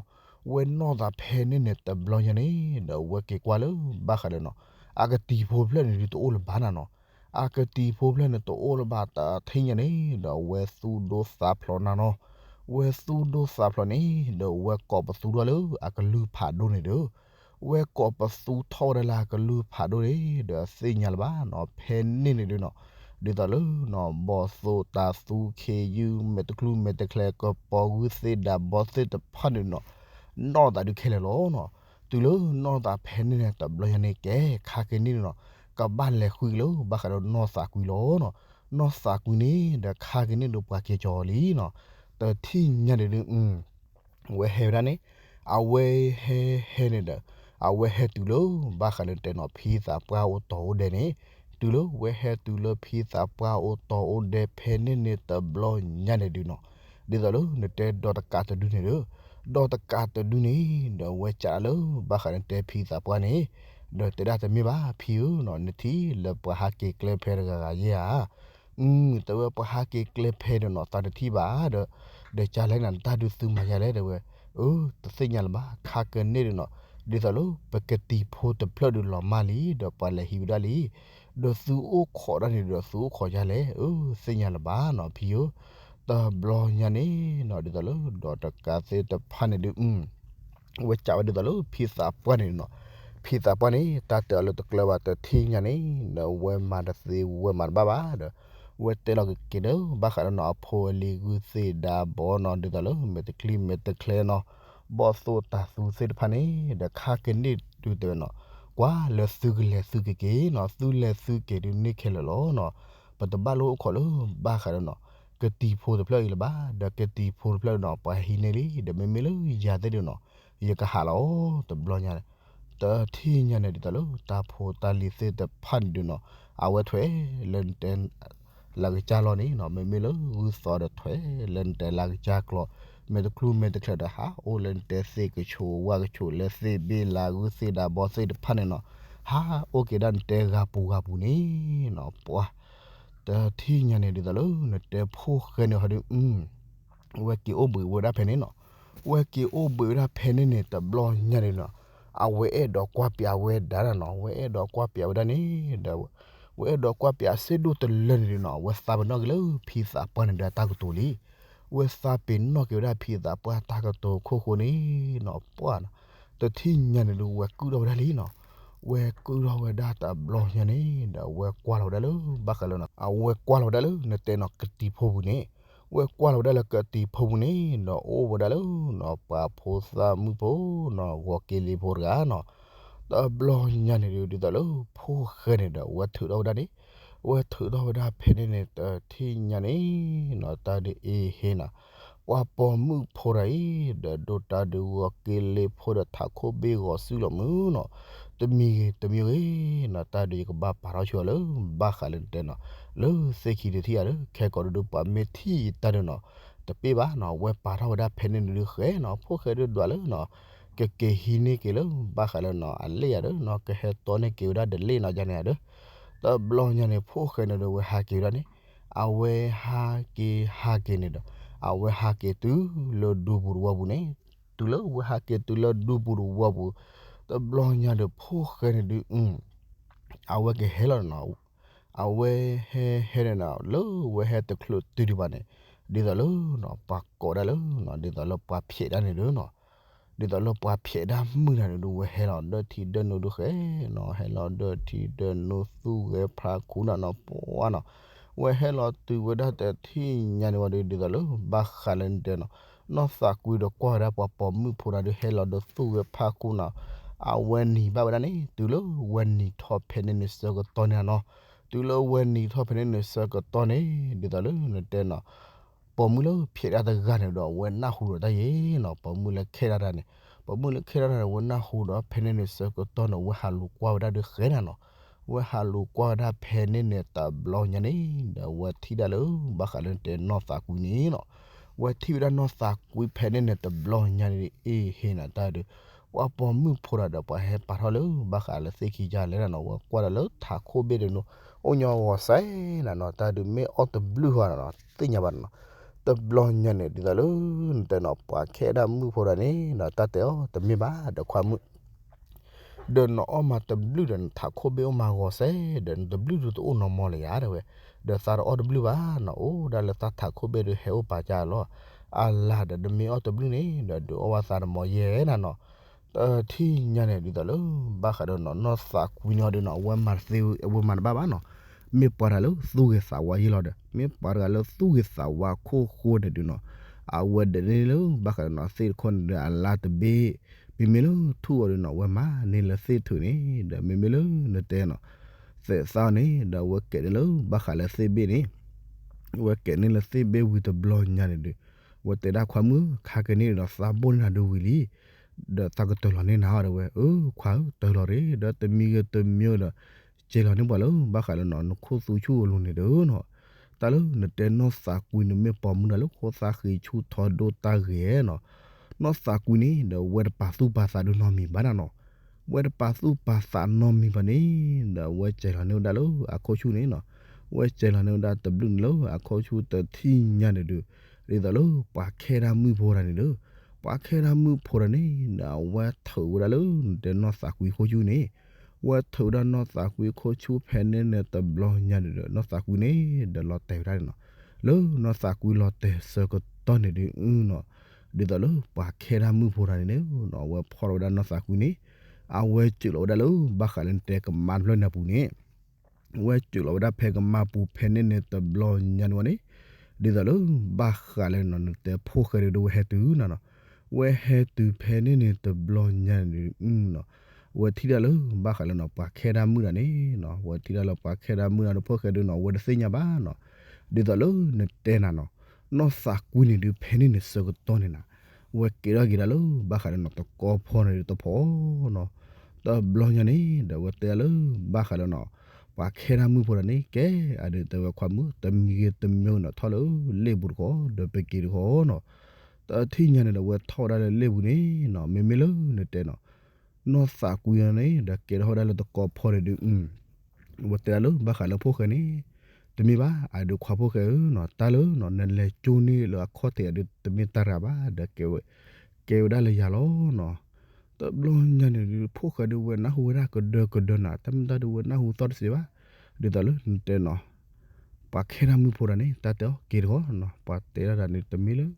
ဝဲနီၢ်သးဖဲန့ၣ်န့ၣ် တဘျီညါန့ၣ် ဒီးအဝဲက့ၤကွၢ်လၢဘၣ်ဃးဒီးနီၤ အကတံၤဖိတဖျၢၣ်န့ၣ်ဒုးတအိၣ်လၢၤဘၣ်နၤနီၤ, အကတံၤဖိတဖျၢၣ်န့ၣ် တအိၣ်လၢၤဘၣ်တထံၣ်ညါန့ၣ် ဒီးအဝဲသူၣ်ဒိၣ်သးဖျိးနၤနီၤ, ဝဲသူၣ်ဒိၣ်သးဖျိးန့ၣ် ဒီးအဝဲကိးပသူထီၣ်လၢအကလုၢ်ဖးဒိၣ်န့ၣ်ဒီး ဝဲကိးပသူထီၣ်ဝဲဒၣ်လၢအကလုၢ်ဖးဒိၣ်န့ၣ် ဒီးသ့ၣ်ညါလၢၤဘၣ်နီၤ, ဖဲန့ၣ်န့ၣ်ဒုးနီၤ ဒ်သိးလၢနီၤ ဘီၣ်သိၣ်တၤသူ ခ့ယုၢ် မဲာ်တချုးမဲာ်တချဲ ကပီၤဂုၢ်သ့ၣ်ဒၣ်ဘီသ့ၣ်တဖၣ်န့ၣ်နီၤ နီၢ်သးဒုးခဲလၢာ်လီၤနီၤ, တုၤလၢနီၢ်သးဖဲန့ၣ်န့ၣ် တဘျီညါန့ၣ်ကဲ ခါက့ၤန့ၣ်န့ၣ်နီၤ ကဘၣ်လဲၤဃုက့ၤလၢဘၣ်ဃးဒီးနီၢ်သးကွံလီၤနီၤ, နီၢ်သးကွံန့ၣ် ဒီးခါက့ၤန့ၣ်ဒီးပှၤက့ၤကၠီၤလံနီၤ, တထံၣ်ညါန့ၣ်ဒုး အဝဲဟဲဝဲဒၣ်န့ၣ် အဝဲဟဲဟဲန့ၣ်ဒီး အဝဲဟဲတုၤလၢဘၣ်ဃးလၢနတဲနီၤ ဖံသးပှၢ်အိၣ်တီအိၣ်ဒဲးန့ၣ်, တုၤလၢဝဲဟဲတုၤလၢဖံသးပှၢ်အိၣ်တီအိၣ်ဒဲးဖဲန့ၣ်န့ၣ်တဘျီညါန့ၣ်ဒုးနီၤ, ဒ်သိးလၢနတဲဒီးတကးတဒုန့ၣ်ဒီး ဒီးတကးတဒုန့ၣ် ဒီးဝဲကးလၢဘၣ်ဃးလၢနတဲဖံသးပှၢ်န့ၣ်, ဒီးတဲဒၣ်တမ့ၢ်ဘၣ်ဖံဧၢနီၤ နထံၣ်လၢပှၤဟးက့ၤကျဲဖဲတဂၤဂၤယဲဧါ, ပ အၢ တဲဝဲပှၤဟးက့ၤကျဲဖဲဒီးနီၤ သးတထံၣ်ဘၣ်ဒီး, ဒီးကလဲၣ်နၤ တၢ်ဒုးသုမၤယၤလဲၣ် တဲဝဲ, အၢ တသ့ၣ်ညါလၢၤဘၣ် ခါကန့ၣ်ဒီးနီၤ, ဒ်သိးလၢပကတံၤဖိတဖျၢၣ်ဒုးလီၤမၢ်လံ ဒီးပှၤလဲၤဟံးဝဲဒၣ်လံ, ဒီးသုအိၣ်ခိးဒၣ်န့ၣ်ဒီးသုအိၣ်ခိးယၤလဲၣ် အၢ သ့ၣ်ညါလၢၤဘၣ်နီၤ ဖံဧၢ, တဘျီညါန့ၣ်နီၤ ဒ်သိးလၢ ဒီးတကးသ့ၣ်တဖၣ်န့ၣ်ဒုး ဝဲကးဝဲဒ်သိးလၢဖံသးပှၢ်န့ၣ်နီၤ, ဖံသးပှၢ်န့ၣ် တၢ်တဲအီၤလၢတကျၢၤဘၣ် တထံၣ်ညါန့ၣ် ဒီးဝဲမၤတသ့ဝဲမၤတဘၣ်ဘၣ်ဒီး, ဝဲတဲလီၤကက့ၤဒီး ဘၣ်ဃးဒီးနီၤ အဖိအလံၤဂုၢ်သ့ၣ်ဒါဘီနီၤ ဒ်သိးလၢ မဲာ်တချံမဲာ်တချဲနီၤ, ဘီၣ်သိၣ်တၤသူသ့ၣ်တဖၣ်န့ၣ် ဒီးခါကန့ၣ်ဒုးတဲဝဲနီၤ, ကွၢ်လၢသုကလဲၤသုကက့ၤနီၤ, သုလဲၤသုက့ၤဒုးန့ၢ်ခဲလၢာ်လီၤနီၤ, ပတဘၣ်လိၣ်အိၣ်ခိးလၢ ဘၣ်ဃးဒီးနီၤ ကတံၤဖိတဖျၢၣ်အံၤလၢၤဘၣ်, ဒီးကတံၤဖိတဖျၢၣ်နီၤ ပှၤဟံးန့ၢ်လံ, ဒီးမ့မ့ၢ်လၢယၤသ့ၣ်ဒုးနီၤ ယကဟးလီၤ တဘျီညါန့ၣ်, တထံၣ်ညါန့ၣ် ဒ်သိးလၢတၢ်ဖိတၢ်လံၤသ့ၣ်တဖၣ်န့ၣ်ဒုးနီၤ, အဝဲထွဲလၢနတဲ လၤကစၢ်လီၤန့ၣ်နီၤ, မ့မ့ၢ်လၢဂုၢ်သီဒီးထွဲလၢနတဲလၤကစၢ်ကျိာ်, မဲာ်တချံမဲာ်တချဲဒီးဟးအိၣ်လၢနတဲသ့ၣ်ကဆိးဝၣ်ကဆိးလၢသ့ၣ်ဘ့ၣ်လၤ ဂုၢ်သ့ၣ်ဒါဘီသ့ၣ်တဖၣ်န့ၣ်နီၤ, ဟးအိၣ်က့ၤဒၣ်နတဲဂၤပူၤဂၤပူၤန့ၣ်နီၤ, ပှၤ တထံၣ်ညါန့ၣ် ဒ်သိးလၢနတဲဖိၣ်ဃဲန့ၣ်ဟီဒုး ဝဲက့ၤအိၣ်ဘှံးဝဲဒၣ်ဖဲန့ၣ်နီၤ, ဝဲက့ၤအိၣ်ဘှံးဝဲဒၣ်ဖဲန့ၣ်န့ၣ် တဘျီညါန့ၣ်နီၤ, အဝဲအဲၣ်ဒိးကွၢ်ပၠးဝဲဒၣ်နီၤ, ဝဲအဲၣ်ဒိးကွၢ်ပၠးဝဲဒၣ်န့ၣ်ဒီး, ဝဲအဲၣ်ဒိးကွၢ်ပၠးစ့ဒိၣ်တလၢန့ၣ်ဒုးနီၤ, ဝဲသးပ့ၤနီၣ်က့ၤလၢဖံသးပှၢ်န့ၣ်ဒီးအတၢ်ကတိၤလံ, ဝဲသးပ့ၤနီၣ်က့ၤဝဲဒၣ်ဖံသးပှၢ်တၢ်ကတိၤခိၣ်ဃိန့ၣ်နီၤ, ပှၤနီၤ, တထံၣ်ညါန့ၣ်ဒုး ဝဲကုၢ်ထီၣ်ဝဲဒၣ်လံနီၤ, ဝဲကုၢ်ထီၣ်ဝဲဒၣ်တဘျီညါန့ၣ်ဒီး ဝဲကွၢ်လီၤဝဲဒၣ်လၢ ဘၣ်ဃးလၢနီၤ, အဝဲကွၢ်လီၤဝဲဒၣ်လၢနတဲနီၤ ကတံၤဖိပူၤန့ၣ်, ဝဲကွၢ်လီၤဝဲဒၣ်လၢကတံၤဖိပူၤန့ၣ်ဒီး အိၣ်ဝဲဒၣ်လၢနီၤ ပှၤဖိသၣ်မုၣ်ဖိနီၤ ဂီၤက့လ့ဖိတဂၤနီၤ, တဘျီညါန့ၣ်ဒုး ဒ်သိးလၢဖိၣ်ဃဲန့ၣ်ဒီး ဝဲထုးထီၣ်ဝဲဒၣ်န့ၣ်, ဝဲထုးထီၣ်ဝဲဒၣ်ဖဲန့ၣ်န့ၣ် တထံၣ်ညါန့ၣ်နီၤ တၢ်ဒုးအ့ဟ့နီၤ, ပှၤပိာ်မုၣ်ဖိတဂၤအံၤ ဒီးဒိၣ်တၢ်ဒုးဂီၤက့လ့ဖိဒီးထးခိၣ်ဘ့ၣ်ဂီၤစုလီၤမုၢ်နီၤ, တမံၤဂ့ၤတမံၤဂ့ၤနီၤ တၢ်ဒုးယကဘၣ်ပာ်ထီၣ်ဆူအီၤလၢ ဘၣ်ဃးလၢနတဲနီၤ, လၢသ့ၣ်ခံတထံၣ်ဧါဒီး ခဲကိာ်ဒုးပှၤမ့ၢ်ထံၣ်ယတၢ်ဒုးနီၤ, တပ့ၢ်ဘၣ်နီၤ, ဝဲပာ်ထီၣ်ဝဲဒၣ်ဖဲန့ၣ်န့ၣ်ဒုးဃဲနီၤ, ဖိၣ်ဃဲဒုးဒွးလၢနီၤ, ကက့ၤဟံးန့ၢ်က့ၤလၢ ဘၣ်ဃးလၢနီၤ အလ့ၣ်ယၤဒီးနီၤ ကဟဲတီန့ၢ်က့ၤဝဲဒၣ်ဒလ့ၣ်နီၤ ယၤန့ၣ်ယၤဒီး, တဘျီညါန့ၣ် ဖိၣ်ဃဲန့ၣ်ဒီး ဝဲဟးက့ၤဝဲဒၣ်န့ၣ်, အဝဲဟးက့ၤဟးက့ၤန့ၣ်ဒီး အဝဲဟးက့ၤတုၤလၢဒူပူၤတဝီပူၤန့ၣ်, တုၤလၢဝဲဟးက့ၤတုၤလၢဒူပူၤတဝီပူၤ, တဘျီညါဒီး ဖိၣ်ဃဲန့ၣ်ဒုး အဝဲကဟဲလီၤနီၤ, အဝဲဟဲဟဲန့ၣ်နီၤ လၢဝဲဟဲတချုးတုၤဒံးဘၣ်န့ၣ်, ဒ်သိးလၢနီၤ ပှၤကိးဒၣ်လၢနီၤ ဒ်သိးလၢပှၤဖျဲးဒၣ်န့ၣ်ဒုးနီၤ, ဒ်သိးလၢပှၤဖျဲးဒၣ်မုၢ်နၤန့ၣ်ဒုး ဝဲဟဲလီၤဒီးထံဒီးနိဒုးဃဲနီၤ, ဟဲလီၤဒီးထံဒီးနိသူၣ်ဂဲၤဖျါခူနၤနီၤ ပှၤနီၤ, ဝဲဟဲလီၤတုၤဝဲဒၣ်တထံၣ်ညါန့ၣ်ဝံၤဒီး ဒ်သိးလၢဘၣ်ဃးလၢနတဲနီၤ, နီၢ်သးကွံဒီးကွၢ်ဝဲဒၣ်ပှၤပိာ်မုၣ်ဖိနၤဒုး ဟဲလီၤဒီးသူၣ်ဂဲၤဖျါခူနၤ, အဝဲနံၤဘၣ်ဝဲဒၣ်န့ၣ် တုၤလၢဝဲနံၤထီၣ်ဖဲန့ၣ်န့ၣ်ဆၢကတီၢ်န့ၣ်နီၤ, တုၤလၢဝဲနံၤထီၣ်ဖဲန့ၣ်န့ၣ်ဆၢကတီၢ်န့ၣ် ဒ်သိးလၢနတဲနီၤ, ပိာ်မုၣ်လၢဖျဲးဒၣ်တဂၤန့ၣ်ဒီး အဝဲနၢ်ဟူဒီးတၢ်ယဲနီၤ, ပိာ်မုၣ်လၢခဲဒၣ်တၢ်န့ၣ်, ပိာ်မုၣ်လၢခဲဒၣ်တၢ်န့ၣ် အဝဲနၢ်ဟူဒီးဖဲန့ၣ်န့ၣ်ဆၢကတီၢ်န့ၣ် အဝဲဟးလူၤကွၢ်ဝဲဒၣ်ဒုးဃဲနၤနီၤ, ဝဲဟးလူၤကွၢ်ဝဲဒၣ်ဖဲန့ၣ်န့ၣ်တဘျီညါန့ၣ် ဒီးဝဲထံၣ်ဒၣ်လၢ ဘၣ်ဃးလၢနတဲနီၢ်သးကွံန့ၣ်နီၤ, ဝဲထံၣ်ဝဲဒၣ်နီၢ်သးကွံဖဲန့ၣ်န့ၣ်တဘျီညါန့ၣ် အ့ဟ့နၤတၢ်ဒုး, ပှၤပိာ်မုၣ်ဖိတဂၤဒီး ပှၤဟဲပာ်ထီၣ်လၢ ဘၣ်ဃးလၢသ့ၣ်ခံကလဲၣ်နၤနီၤ, ဝဲကွၢ်ဒီးလၢထးခိၣ်ဘ့ၣ်တနီၤ, အိၣ်ညီဂီၤစဲနၤနီၤ, တၢ်ဒုးမ့ၢ်အီၣ်တဘျုးဟီနၤနီၤ သ့ၣ်ညါဘၣ်နၤနီၤ, တဘျီညါန့ၣ် ဒ်သိးလၢ နတဲနီၤ ပှၤခဲဒၣ်မုၣ်ဖိတဂၤန့ၣ်နီၤ တၢ်တဲအီၤတမ့ၢ်ဘၣ်ဒီးခွါမုၣ် ဒီးနအီၣ်မၤတဘျုးဒီးနထးခိၣ်ဘ့ၣ်အိၣ်မၤဂီၤစဲ, ဒီးနတဘျုးဒုးတအိၣ်နီၢ်မီၢ်လၢၤယၤ တဲဝဲ, ဒီးသးတအီၣ်တဘျုးဘၣ်နီၤ, အိၣ်ဒၣ်လၢသးထးခိၣ်ဘ့ၣ်ဒုးဟဲအိၣ်ပာ်ကၢလီၤ, အလၤဒီးနမ့ၢ်အီၣ်တဘျုးန့ၣ် ဒီးဒုးအီၣ်ဝဲသးတမီၢ်ယဲနၤနီၤ, တထံၣ်ညါန့ၣ် ဒ်သိးလၢ ဘၣ်ဃးဒီးနီၤ နီၢ်သးကွံန့ၣ်အီၤဒုးနီၤ အဝဲမၤတသ့ အဝဲမၤတဘၣ်ဘၣ်နီၤ, မ့ၢ်ပှၤတဂၤလၢသူၣ်ဂ့ၤသးဝါယဲလီၤဒီး မ့ၢ်ပှၤတဂၤလၢသူၣ်ဂ့ၤသးဝါခိၣ်ဃိန့ၣ်ဒုးနီၤ, အဝဲဒၣ်န့ၣ်လၢ ဘၣ်ဃးဒီးနီၤ သ့ၣ်တခီန့ၣ်ဒီး အလါတဘ့ၣ်, မ့မ့ၢ်လၢထူၣ်အီၤဒုးနီၤ အဝဲမၤန့ၢ်လၢသ့ၣ်ထုးန့ၣ် ဒီးမ့မ့ၢ်လၢနတဲနီၤ သဲးသၣ်န့ၣ် ဒီးအဝဲကဲးန့ၢ်လၢ ဘၣ်ဃးလၢသ့ၣ်ဘ့ၣ်န့ၣ်, အဝဲကဲးန့ၢ်လၢသ့ၣ်ဘ့ၣ်ဝံၤတဘျီညါန့ၣ်ဒုး, အဝဲတဲဒၣ်ခွါမုၣ် ခါကန့ၣ်ဒီး သးဘိၣ်န့ၢ်နၤဒုးဝံၤလံ, ဒီးသးကတၢၢ်လီၤန့ၢ်နၤအီၤ တဲဝဲ, အၢ ခွါဧၢ တၢၢ်လီၤရ့ၣ် ဒီးတမံၤဂ့ၤတမံၤဒီး ကဲးလီၤန့ၢ်ပှၤလၢ ဘၣ်ဃးလၢနီၤ နခိၣ်သူဆူၣ်အလိၤန့ၣ်ဒီးနီၤ, တၢ်လၢနတဲနီၢ်သးကွံန့ၣ် မ့ၢ်ပိာ်မုၣ်တဂၤလၢဃိသးဃံးဆူၣ်ထီဒိၣ်တၢ်ဂ့ၤနီၤ, နီၢ်သးကွံန့ၣ် ဒီးအဝဲတပာ်သူၣ်ပာ်သးဒုးနီတမံၤဘၣ်နၤနီၤ, အဝဲတပာ်သူၣ်ပာ်သးနီတမံၤဘၣ်န့ၣ် ဒီးအဝဲကဲးလီၤန့ၢ်ဝဲဒၣ်လၢအခိၣ်ဆူၣ်န့ၣ်နီၤ, ဝဲစဲးလီၤန့ၢ်ဝဲဒၣ်တဘျုးန့ၣ်လၢအခိၣ်ဆူတထံၣ်ညါန့ၣ်ဒုး, ဒ်သိးလၢပှၤခဲဒၣ်မုၣ်ဖိတဂၤန့ၣ်ဒီး, ပှၤခဲဒၣ်မုၣ်ဖိတဂၤန့ၣ်ဒီး အဝဲထုးဝဲဒၣ်လၢနတဲနီၢ်သးကွံခိၣ်ဆူန့ၣ်, ဝဲထုးဝဲဒၣ်နီၢ်သးကွံခိၣ်ဆူဖဲန့ၣ်န့ၣ်တဘျီညါန့ၣ်ဒီး နီၢ်သးကွံန့ၣ်ဒီးလီၤတဲာ်ဝဲဒၣ်န့ၣ်နီၤ, လၢနီၢ်သးကွံလီၤတဲာ်ဆၢကတီၢ်န့ၣ်ဒုးနီၤ, ဒ်သိးလၢပှၤခဲဒၣ်မုၣ်ဖိတဂၤန့ၣ်န့ၣ်နီၤ အဝဲဖီၣ်ထီၣ်ဝဲဒၣ်နီၢ်သးကွံန့ၣ်, အဝဲစၢးလီၤဝဲဒၣ်လၢဘၣ်ဃးလၢနတဲကမါတဖျၢၣ်န့ၣ်အပူၤန့ၣ် ဝဲစၢးလီၤဝဲဒၣ်ဖဲကမါပူၤဖဲန့ၣ်န့ၣ်တဘျီညါန့ၣ်ဝဲန့ၣ်, ဒ်သိးလၢဘၣ်ဃးလၢနီၤ နတဲဖိၣ်ဃဲဒုးဒီးဝဲဟဲတုၤနီၤနီၤ, ဝဲဟဲတုၤဖဲန့ၣ်န့ၣ်တဘျီညါန့ၣ်ဒုးနီၤ, ဝဲထံၣ်ဒၣ်လၢဘၣ်ဃးလၢနီၤ ပှၤခဲဒၣ်မုၣ်တဂၤန့ၣ်နီၤ, ဝဲထံၣ်ဒၣ်လၢပှၤခဲဒၣ်မုၣ်တဂၤဒီးဖိၣ်ဃဲဒုးနီၤ ဝဲတသ့ၣ်ညါဘၣ်နီၤ, ဒ်သိးလၢနတဲနၤနီၤ, နီၢ်သးကွံန့ၣ်ဒုးဖဲန့ၣ်န့ၣ်ဆၢကတီၢ်န့ၣ်နီၤ, ဝဲကဲထီၣ်က့ၤဒၣ်လၢဘၣ်ဃးလၢနီၤ တကီဖီန့ၣ်ဒုးတဖီနီၤ တဘျီညါန့ၣ်ဒီး ဝဲတဲဒၣ်လၢဘၣ်ဃးလၢနီၤ ပှၤခဲဒၣ်မုၣ်ဖိတဂၤန့ၣ် ကဲအဒုးတဲဝဲခွါမုၣ် တမံၤဂ့ၤတမံၤဂ့ၤနီၤ ထီၣ်လၢလ့ၣ်ပူၤတခီ ဒီးပက့ၤတခီနီၤ, တထံၣ်ညါန့ၣ်ဒီး ဝဲထီၣ်ဝဲဒၣ်လၢလ့ၣ်ပူၤန့ၣ်နီၤ မ့မ့ၢ်လၢနတဲနီၤ နီၢ်သးကွံန့ၣ်ဒီး ကဲထီၣ်ဝဲဒၣ်လၢတကီဖီန့ၣ်ဒုး ဝဲတဲဒၣ်လၢဘၣ်ဃးလၢဖိၣ်ဃဲန့ၣ်, တမ့ၢ်ဘၣ် အဒုးခွါဖိၣ်ဃဲဧၢနီၤ တၢ်လၢနီၤ နလဲၤကၠိန့ၢ်လၢအခီၣ်ထံးအဒုး တမ့ၢ်တၢ်ရၤဘၣ်ဒီး ကဲဝဲဒၣ်လၢယၤလီၤနီၤ, တဘျီညါန့ၣ်ဒုး ဖိၣ်ဃဲဒုးဝဲနၢ်ဟူဝဲဒၣ်ကဒၢကဒၢနီၤ တၢ်မ့ၢ်တၢ်ဒုးဝဲနၢ်ဟူသီၣ်တစဲးဘၣ်, ဒ်သိးလၢနတဲနီၤ ပှၤခဲဒၣ်မုၣ်ဖိတဂၤန့ၣ် တၢ်တဲအီၤက့ၤတခီနီၤ ပှၤတဲဒၣ်တၢ်န့ၣ် တမ့ၢ်လၢ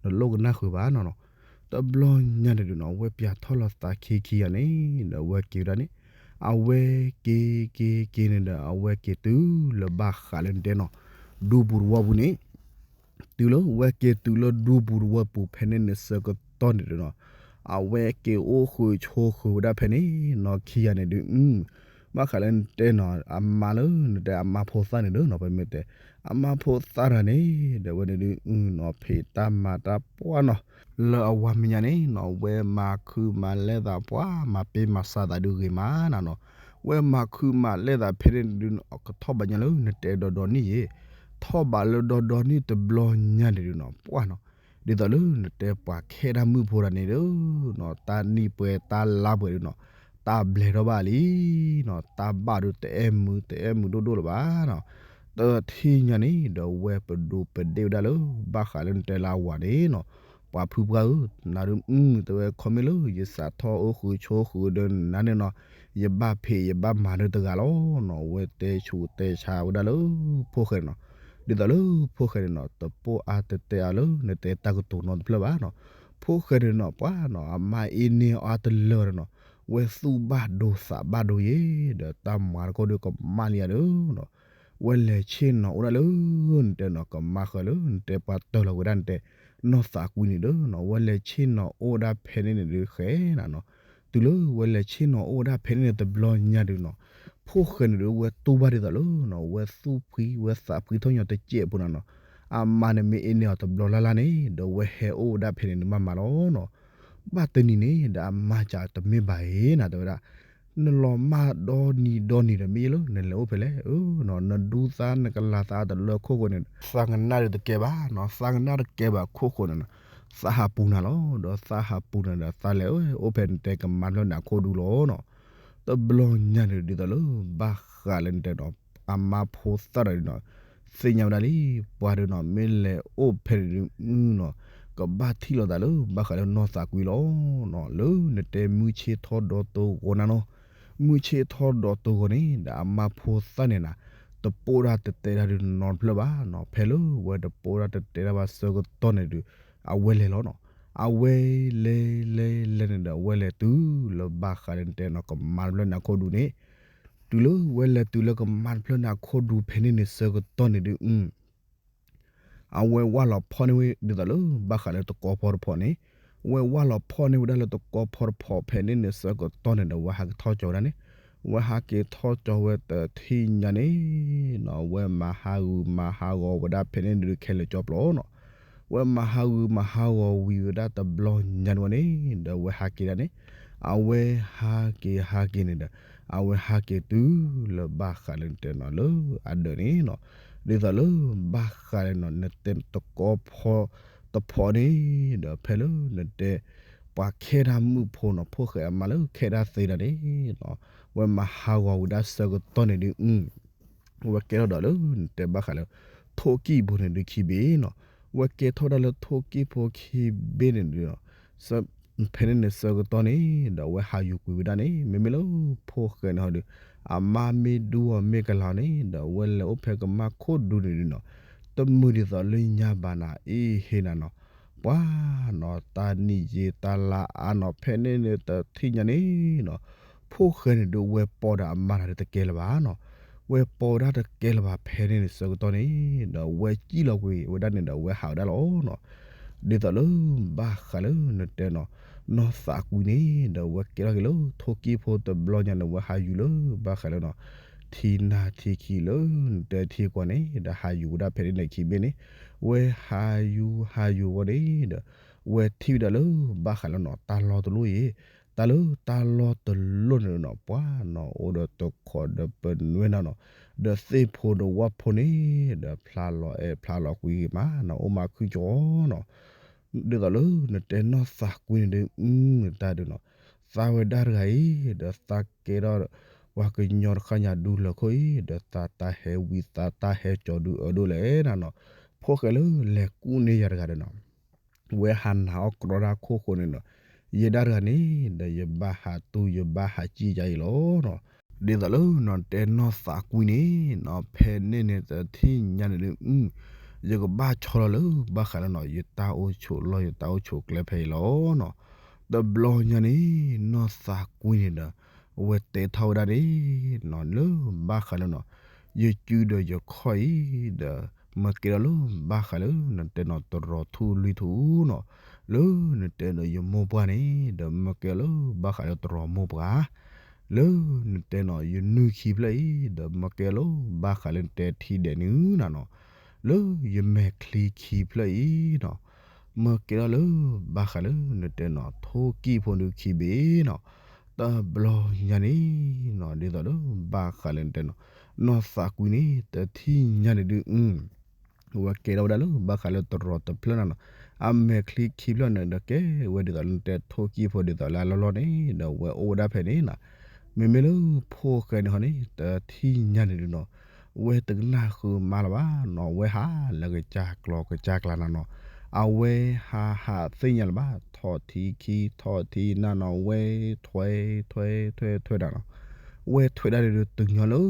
နလိၣ်ကနၣ်ဃုာ်ဘၣ်နီၤနီၤ, တဘျီညါန့ၣ်ဒုးနီၤ ဝဲပၠးထီၣ်လီၤသးခံခံဂၤန့ၣ်ဒီး အဝဲက့ၤဝဲဒၣ်န့ၣ်, အဝဲက့ၤက့ၤက့ၤန့ၣ်ဒီး အဝဲက့ၤတုၤလၢဘၣ်ဃးလၢနတဲနီၤ ဒူပူၤတဝီပူၤန့ၣ် တုၤလၢဝဲက့ၤတုၤလၢဒူပူၤတဝီပူၤဖဲန့ၣ်န့ၣ်ဆၢကတီၢ်န့ၣ်ဒုးနီၤ, အဝဲက့ၤအိၣ်ဃုာ်ဆိးဃုာ်ဝဲဒၣ်ဖဲန့ၣ်နီၤ ခံဂၤန့ၣ်ဒုး, ဘၣ်ဃးလၢနတဲနီၤ အမါလၢနတဲအမါဖိသၣ်န့ၣ်ဒီးနီၤ ပမ့ၢ်တဲ အမါဖိသၣ်တဂၤန့ၣ်ဒီး ဝဲန့ၣ်ဒုးနီၤ ဖံးတၢ်မၤတၢ်ပှၢ်နီၤ လၢအဝၤမဲာ်ညါန့ၣ်နီၤ ဝဲမၤခုမၤလဲၢ်သးပှၢ် မၤပ့မၤစးသးဒုးဂ့ၤမးနီၤနီၤ, ဝဲမၤခုမၤလဲၢ်သးဖဲန့ၣ်ဒုး ကထီၣ်ဘးညါလၢနတဲဒီဒီနံၣ်ယဲၢ်, ထီၣ်ဘးလၢဒီဒီနံၣ်တဘျီညါန့ၣ်ဒုးနီၤ ပှၢ်နီၤ, ဒ်သိးလၢနတဲပှၤခဲဒၣ်မုၣ်ဖိတဂၤန့ၣ်ဒီးနီၤ တၢ်နံၣ်ပှဲၤတၢ်လါပှဲၤဒုးနီၤ တၢ်ဘျဲးထီၣ်ဘၣ်လံနီၤ, တၢ်ဘၣ်ဒုးတအဲၣ်မုာ် တအဲၣ်မုာ်ဒိၣ်ဒိၣ်လၢၤဘၣ်နီၤ, တထံၣ်ညါန့ၣ်ဒီး ဝဲပဒိးပဒ့ၣ်ဝဲဒၣ်လၢ ဘၣ်ဃးလၢနတဲလၢအဝၤန့ၣ်နီၤ, ပှၤဖုပှၢ်ဧၢ, နၤဒုး မုၢ်တဲဝဲခီမ့ၢ်လၢယစးထီၣ်အိၣ်ဃုာ်ဆိးဃုာ်ဒီးနၤန့ၣ်နီၤ, ယဘၣ်ဖံးယဘၣ်မၤဒုးတဂၤလီၤနီၤ, ဝဲတဲဆူးတဲဆါဝဲဒၣ်လၢ ဖိၣ်ဃဲန့ၣ်နီၤ, ဒ်သိးလၢဖိၣ်ဃဲန့ၣ်နီၤ တပိာ်အါတတဲအါလၢနတဲတၢ်ကတိၤနီတဖျၢၣ်ဘၣ်နီၤ, ဖိၣ်ဃဲန့ၣ်နီၤ ပှၤနီၤ အမါအ့န့ၢ်အီၤအါတလၢာ်နီၤ, ဝဲသူၣ်ဘၣ်ဒိသးဘၣ်ဒိယဲ, ဒီးတၢ်မၤတခီဒုးကမၣ်လံဧါဒီးနီၤ, ဝဲလဲၤဆ့ၣ်နီၤအိၣ်ဒၣ်လၢ နတဲနီၤ ကမါဃၢၤလၢနတဲပှၤတၢၢ်လီၤဝဲဒၣ်နတဲ နီၢ်သးကွံန့ၣ်ဒီးနီၤ, ဝဲလဲၤဆ့ၣ်နီၤအိၣ်ဒၣ်ဖဲန့ၣ်န့ၣ်ဒုးဃဲနၤနီၤ, တုၤလၢဝဲလဲၤဆ့ၣ်နီၤအိၣ်ဝဲဒၣ်ဖဲန့ၣ်န့ၣ်တဘျီညါဒုးနီၤ, ဖိၣ်ဃဲန့ၣ်ဒုး ဝဲတူၢ်ဘၣ်ဒ်သိးလၢနီၤ ဝဲသူၣ်ဖှံဝဲသးဖှံထီၣ်ညီတစဲးဖိနၤနီၤ, အမါန့ၣ်မ့ၢ်အ့န့ၢ်အီၤတဘျီလၢ်လၢ်န့ၣ် ဒီးဝဲဟဲအိၣ်ဝဲဒၣ်ဖဲန့ၣ်န့ၣ်မးမးလီၤနီၤ, ဘၣ်တနံၤန့ၣ်ဒီးအမါစံးတမ့ၢ်ဘၣ်အံၤနၤ တဲဝဲဒၣ် နလီၤမၢ်ဒီနံၤဒီနံၤဒီး မ့ၢ်ယလၢနလဲၤအိၣ်ဖဲလဲၣ်, နဒူသးနကလၤသးတလၢခိၣ်ဃိန့ၣ် သးကနၣ်ဒုးတကဲဘၣ်နီၤ, သးကနၣ်တကဲဘၣ်ခိၣ်ဃိန့ၣ်နီၤ, သးဟးပူၤနၤလီၤ, ဒီးသးဟးပူၤနၤဒီး သးလဲၤအိၣ်ဖဲနတဲကမါတဖျၢၣ်န့ၣ်အခိၣ်ဒူလီၤနီၤ, တဘျီညါန့ၣ်ဒ်သိးလၢ ဘၣ်ဃးလၢနတဲနီၤ အမါဖိသၣ်တဂၤန့ၣ်နီၤ, သ့ၣ်ညါဝဲဒၣ်လံ, ပှၤဒုးနီၤ မ့ၢ်လဲၤအိၣ်ဖဲန့ၣ်ဒုးနီၤ, ကဘၣ်ထံၣ်လိာ်သးလၢ ဘၣ်ဃးလၢနီၢ်သးကွံလီၤနီၤ, လၢနတဲမုၢ်ဆ့ၣ်ထီၣ်ဒီးတဂီၤနၤနီၤ, မုၢ်ဆ့ၣ်ထီၣ်ဒီးတဂီၤန့ၣ် ဒီးအမါဖိသၣ်န့ၣ်နၤ, တပိာ်တၢ်တတဲတၢ်ဒုးနီတဖျၢၣ်ဘၣ်နီၤ, ဖဲလၢဝဲတပိာ်တၢ်တတဲတၢ်ဘၣ်ဆၢကတီၢ်န့ၣ်ဒုး အဝဲလဲၤလီၤနီၤ, အဝဲလဲၤလဲၤလဲၤန့ၣ်ဒီး အဝဲလဲၤတုၤလၢဘၣ်ဃးလၢနတဲနီၤ ကမါတဖျၢၣ်န့ၣ်အခိၣ်ဒူန့ၣ်, တုၤလၢဝဲလဲၤတုၤလၢကမါတဖျၢၣ်န့ၣ်အခိၣ်ဒူဖဲန့ၣ်န့ၣ်ဆၢကတီၢ်န့ၣ်ဒုး အဝဲဝၢ်လီၤဖီၣ်န့ၢ်ဝဲ ဒ်သိးလၢဘၣ်ဃးလၢတကီဖီတဖီန့ၣ်, ဝဲဝၢ်လီၤဖီၣ်န့ၢ်ဝဲဒၣ်လၢတကီဖီတဖီဖဲန့ၣ်န့ၣ်ဆၢကတီၢ်န့ၣ်ဒီး ဝဲဟးက့ၤထီၣ်ကၠီဝဲဒၣ်န့ၣ်, ဝဲဟးက့ၤထီၣ်ကၠီဝဲတထံၣ်ညါန့ၣ်နီၤ, ဝဲမၤဟးဂူာ်မၤဟးဂီၤဝဲဒၣ်ဖဲန့ၣ်ဒုးခဲလၢာ်ကၠီပျီနီၤ, ဝဲမၤဟးဂူာ်မၤဟးဂီၤဝံၤဝဲဒၣ်တဘျီညါန့ၣ်ဝဲန့ၣ် ဒီးဝဲဟးက့ၤဒၣ်န့ၣ်, အဝဲဟးက့ၤဟးက့ၤန့ၣ်ဒီး အဝဲဟးက့ၤတုၤလၢဘၣ်ဃးလၢနတဲနီၤလၢအဒၢးန့ၣ်နီၤ, ဒ်သိးလၢဘၣ်ဃးလၢနီၤ နတဲတကီဖီတဖီန့ၣ် ဒီးဖဲလၢနတဲ ပှၤခဲဒၣ်မုၣ်ဖိနီၤ ဖိၣ်ဃဲအမါလၢခဲဒၣ်သ့ဒၣ်န့ၣ်နီၤ, ဝဲမၤဟးဂီၤဝံၤဒၣ်ဆၢကတီၢ်န့ၣ်ဒုး ဝဲကဲထီၣ်ဒီးလၢနတဲဘၣ်ဃးလၢ ထိၣ်ကံၣ်ဖိန့ၣ်ဒုးခံဘ့ၣ်နီၤ, ဝဲကဲထီၣ်ဒၣ်လၢထိၣ်ကံၣ်ဖိခံဘ့ၣ်န့ၣ်ဒုး ဖဲန့ၣ်န့ၣ်ဆၢကတီၢ်န့ၣ်ဒီး အဝဲဟးယူၤကွံာ်ဝဲဒၣ်န့ၣ် မ့မ့ၢ်လၢဖိၣ်ဃဲန့ၣ်ဟီဒီး အမါမ့ၢ်ဒူအီၤမ့ၢ်ကလၤန့ၣ်ဒီး အဝဲလဲၤအိၣ်ဖဲကမၣ်ခိၣ်ဒူန့ၣ်ဒုးနီၤ, တမုာ်ဒ်သိးလၢညါဘၣ်နၤ အ့ဟ့နၤနီၤ, ပှၤနီၤ တၢ်နံၣ်ယ့တၢ်လါအါနီၤ ဖဲန့ၣ်န့ၣ်တထံၣ်ညါန့ၣ်နီၤ, ဖိၣ်ဃဲန့ၣ်ဒုးဝဲပိာ်ဒီးအမါတၢ်ဒုးတကဲလၢၤဘၣ်နီၤ, ဝဲပိာ်ဝဲဒၣ်တကဲလၢၤဘၣ် ဖဲန့ၣ်န့ၣ်ဆၢကတီၢ်န့ၣ်ဒီး ဝဲစံၣ်လီၤကွံာ်ဝဲဒၣ်န့ၣ်ဒီး ဝဲဟးဝဲဒၣ်လီၤနီၤ, ဒ်သိးလၢဘၣ်ဃးလၢနတဲနီၤ, နီၢ်သးကွံန့ၣ်ဒီး ဝဲကဲထီၣ်က့ၤလၢထိၣ်ကံၣ်ဖိတဘျီညါန့ၣ် ဝဲဟးယူၤလၢဘၣ်ဃးလၢနီၤ, ထံနၢ်ထံခံလၢနတဲထံကွၢ်န့ၣ်ဒီး ဟးယူၤဝဲဒၣ်ဖဲန့ၣ်န့ၣ်ခံဘ့ၣ်န့ၣ်, ဝဲဟးယူၤဟးယူၤဝဲန့ၣ်ဒီး ဝဲထံၣ်ဝဲဒၣ်လၢဘၣ်ဃးလၢနီၤ တၢ်လီၢ်တလီၢ်အံၤ, တၢ်လၢတၢ်လီၢ်တလီၢ်န့ၣ်နီၤ ပှၤနီၤ အိၣ်ဒီးတခိးဒီးပနွဲၢ်နီၤနီၤ, ဒီးသ့ၣ်ဖိဒီးဝၣ်ဖိန့ၣ်ဒီး ဖျါလီၤအဲၣ်ဖျါလီၤကွံမးနီၤ အိၣ်မးခုကၠီနီၤ, ဒ်သိးလၢနတဲနီၢ်သးကွံန့ၣ်ဒုး အတၢ်ဒုးနီၤ, သးဝဲဒၣ်တဂၤအံၤ ဒီးသးကဲထီၣ် ပှၤကညီတခါညါဒူလၢာ်ခိၣ်အံၤ ဒီးသးတၢ်ဟဲဝံသးတၢ်ဟဲကၠီၤဒုးအၢဒိၣ်လဲၣ်နၤနီၤ, ဖိၣ်ဃဲလၢလဲၤကူၣ်န့ၢ်ယၤတဂၤဒီးနီၤ ဝဲဟးနၤအီၣ်ကြီတၢ်ခိၣ်ဃိန့ၣ်နီၤ, ယဲဒၣ်တဂၤန့ၣ်ဒီး ယဘၣ်ဟးတူၢ်ယဘၣ်ဟးစံၣ်ယါအံၤလီၤနီၤ, ဒ်သိးလၢနီၤတဲနီၢ်သးကွံန့ၣ်နီၤ ဖဲန့ၣ်န့ၣ်တထံၣ်ညါန့ၣ်ဒုး ယကဘၣ်ဆီလီၤလၢဘၣ်ဃးလၢနီၤ ယတၢ်အိၣ်ဆိးလီၢ်ယတၢ်အိၣ်ဆိးကျဲဖဲအံၤလီၤနီၤ, တဘျီညါန့ၣ် နီၢ်သးကွံန့ၣ်ဒီး အဝဲတဲထီၣ်ဝဲဒၣ်န့ၣ်နီၤ လၢဘၣ်ဃးလၢနီၤ ယစုဒီးယခီၣ်အံၤဒီး မ့ၢ်ကဲထီၣ်လၢဘၣ်ဃးလၢ နတဲနီၤတရီၤထူၣ်လွံၢ်ထူၣ်နီၤ, လၢနတဲနီၤယမိၢ်ပှၢ်န့ၣ် ဒီးမ့ၢ်ကဲထီၣ်လၢဘၣ်ဃးလၢတရီၤမိၢ်ပှၢ်, လၢနတဲနီၤယနုၢ်ခံဖျၢၣ်အံၤ ဒီးမ့ၢ်ကဲထီၣ်လၢဘၣ်ဃးလၢနတဲထံဒဲးနုၤနၤနီၤ, လၢယမဲာ်ချံခံဖျၢၣ်အံၤနီၤ မ့ၢ်ကဲထီၣ်လၢဘၣ်ဃးလၢနတဲနီၤ ထိၣ်ကံၣ်ဖိဒုးခံဘ့ၣ်နီၤ, တဘျီညါန့ၣ်နီၤ ဒ်သိးလၢဘၣ်ဃးလၢနတဲနီၤ နီၢ်သးကွံန့ၣ် တထံၣ်ညါန့ၣ်ဒုး ဝဲကဲထီၣ်ဝဲဒၣ်လၢဘၣ်ဃးလၢတရီၤတဖျၢၣ်နၤနီၤ, အမဲာ်ချံခံဖျၢၣ်န့ၣ်ဒီးကဲဝဲဒ်သိးလၢနတဲထိၣ်ကံၣ်ဖိဒ်သိးလၢအလီၢ်လီၢ်န့ၣ် ဒီးဝဲအိၣ်ဝဲဒၣ်ဖဲန့ၣ်နီၤ, မ့မ့ၢ်လၢဖိၣ်ဃဲန့ၣ်ဟီန့ၣ် တထံၣ်ညါန့ၣ်ဒုးနီၤ ဝဲတကနၣ်ဃုာ်မါလၢၤဘၣ်နီၤ, ဝဲဟးလၢကစၢ်ကျီကစၢ်ကျါနၤနီၤ, အဝဲဟးဟးသ့ၣ်ညါလၢၤဘၣ် ထီၣ်ထံခံထီၣ်ထံနၤနီၤ ဝဲထွဲထွဲထွဲထွဲနၤနီၤ, ဝဲထွဲဒၣ်ဒုးတုၤညီလၢ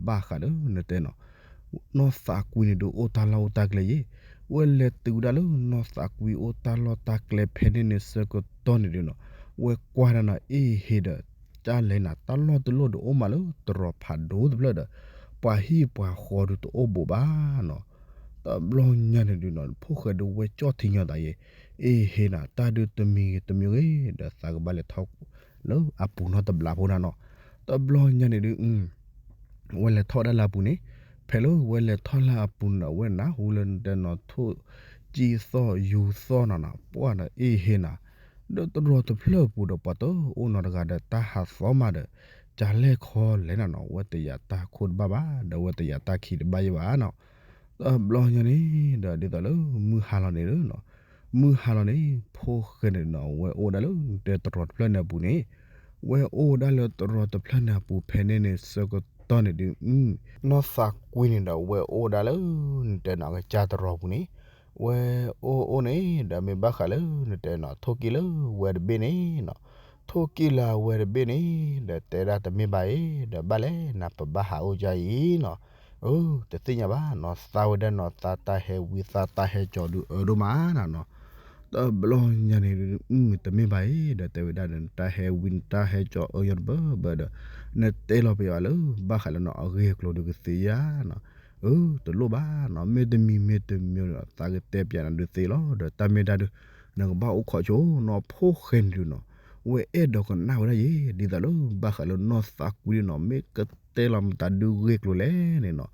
ဘၣ်ဃးလၢနတဲနီၤ နီၢ်သးကွံန့ၣ်ဒုးအိၣ်တၢ်လီၢ်အိၣ်တၢ်ကျဲယဲၢ်, ဝဲလဲၤတုၤဝဲဒၣ်လၢနီၢ်သးကွံအိၣ်တၢ်လီၢ်တၢ်ကျဲဖဲန့ၣ်န့ၣ်ဆၢကတီၢ်န့ၣ်ဒုးနီၤ, ဝဲကွၢ်ဒၣ်နီၤ အ့ၣ်ဟ့ဒီး တၢ်လဲၤနၤ တၢ်လီၢ်တလီၢ်ဒီးအိၣ်မးလၢတရီၤဖးဒိၣ်တဖျၢၣ်ဒီး ပှၤဟံၣ်ပှၤဃီဒုးတအိၣ်ဘူးဘၣ်နီၤ, တဘျီညါန့ၣ်ဒုးနီၤ ဖိၣ်ဃဲဒုးဝဲကၠီၣ်ထံညီသးယဲၢ်, အ့ၣ်ဟ့နၤ တၢ်ဒုးတမံၤဂ့ၤတမံၤဂ့ၤ ဒီးသးကဘၣ်လဲၤထီၣ်လၢအပူၤနီတဘျီဖိနၤနီၤ, တဘျီညါန့ၣ်ဒုး ဝဲလဲၤထီၣ်ဝဲဒၣ်လၢအပူၤန့ၣ်, ဖဲလၢဝဲလဲၤထီၣ်လၢအပူၤန့ၣ်ဒီး ဝဲနၢ်ဟူလၢနတဲနီၤထိၣ်ကံၢ်သီၣ်ယူၤသီၣ်နၤနီၤ, ပှၢ်ဒီးအ့ၣ်ဟ့နၤ, ဒီးတရီၤတဖျၢၣ်ပူၤဒီးပှၤတအိၣ်နီတဂၤဒီးတၢ်ဟးသီမးဒီး ကလဲၣ်ခီလဲၣ်နၤနီၤ, ဝဲတယာ်တၢ်ခိၣ်တဘၣ်ဘၣ် ဒီးဝဲတယာ်တၢ်ခံးတဘၣ်ယဲၢ်ဘၣ်နီၤ, တဘျီညါန့ၣ်ဒီးဒ်သိးလၢမုၢ်ဟါလီၤန့ၣ်လီၤ, မုၢ်ဟါလီၤန့ၣ် ဖိၣ်ဃဲန့ၣ်နီၤ ဝဲအိၣ်ဝဲဒၣ်လၢနတဲတရီၤတဖျၢၣ်န့ၣ်အပူၤန့ၣ်, ဝဲအိၣ်ဝဲဒၣ်လၢတရီၤတဖျၢၣ်န့ၣ်အပူၤဖဲန့ၣ်န့ၣ်ဆၢကတီၢ်န့ၣ်ဒုး နီၢ်သးကွံန့ၣ်ဒီး ဝဲအိၣ်ဝဲဒၣ်လၢ နတဲနီၤ ကစၢ်တရီၤပူၤန့ၣ်, ဝဲအိၣ်အိၣ်န့ၣ် ဒီးမ့ၢ်ဘၣ်ဃးလၢ နတဲနီၤ ထိၣ်ကံၢ်လၢဝဲတဘ့ၣ်န့ၣ်နီၤ, ထိၣ်ကံၢ်လၢအဝဲတဘ့ၣ်န့ၣ် ဒီးတဲဒၣ်တမ့ၢ်ဘၣ်အံၤ ဒီးဘၣ်လဲၣ်နၤ ပဘၣ်ဟးအိၣ်ကၢ်အံၤနီၤ, အၢ တသ့ၣ်ညါဘၣ်နီၤ, သးဝဲဒၣ်နီၤ သးတၢ်ဟဲဝံသးတၢ်ဟဲကၠီၤဒုးအၢဒိၣ်မးနၤနီၤ တဘျီညါန့ၣ် တမ့ၢ်ဘၣ်အံၤ ဒီးတဲဝဲဒၣ်ဒီး နတၢ်ဟဲဝံနတၢ်ဟဲကၠီၤအၢယီၤတဘၢဘၢဒီး နတဲလီၤပယီၤလၢ ဘၣ်ဃးလၢနီၤ အဂ့ၢ်အကျိၤဒုးကသ့ဧါနီၤ, အၢ တလိၣ်ဘၣ်နီၤ, မ့တမံၤမ့တမံၤဒီး သးကတဲပျးနၤဒုးသ့လီၤ, ဒီးတၢ်မ့ၢ်တၢ်ဒုး နကဘၣ်အိၣ်ခိးဆိနီၤ, ဖိၣ်ဃဲန့ၣ်ဒုးနီၤ ဝဲအဲၣ်ဒိးကနၣ်ဝဲဒၣ်ယဲၢ် ဒ်သိးလၢ ဘၣ်ဃးလၢနီၢ်သးကွံန့ၣ်နီၤ မ့ၢ်ကတဲလီၤမတၤဒုးဂ့ၢ်ကျိၤလဲၣ်န့ၣ်နီၤ,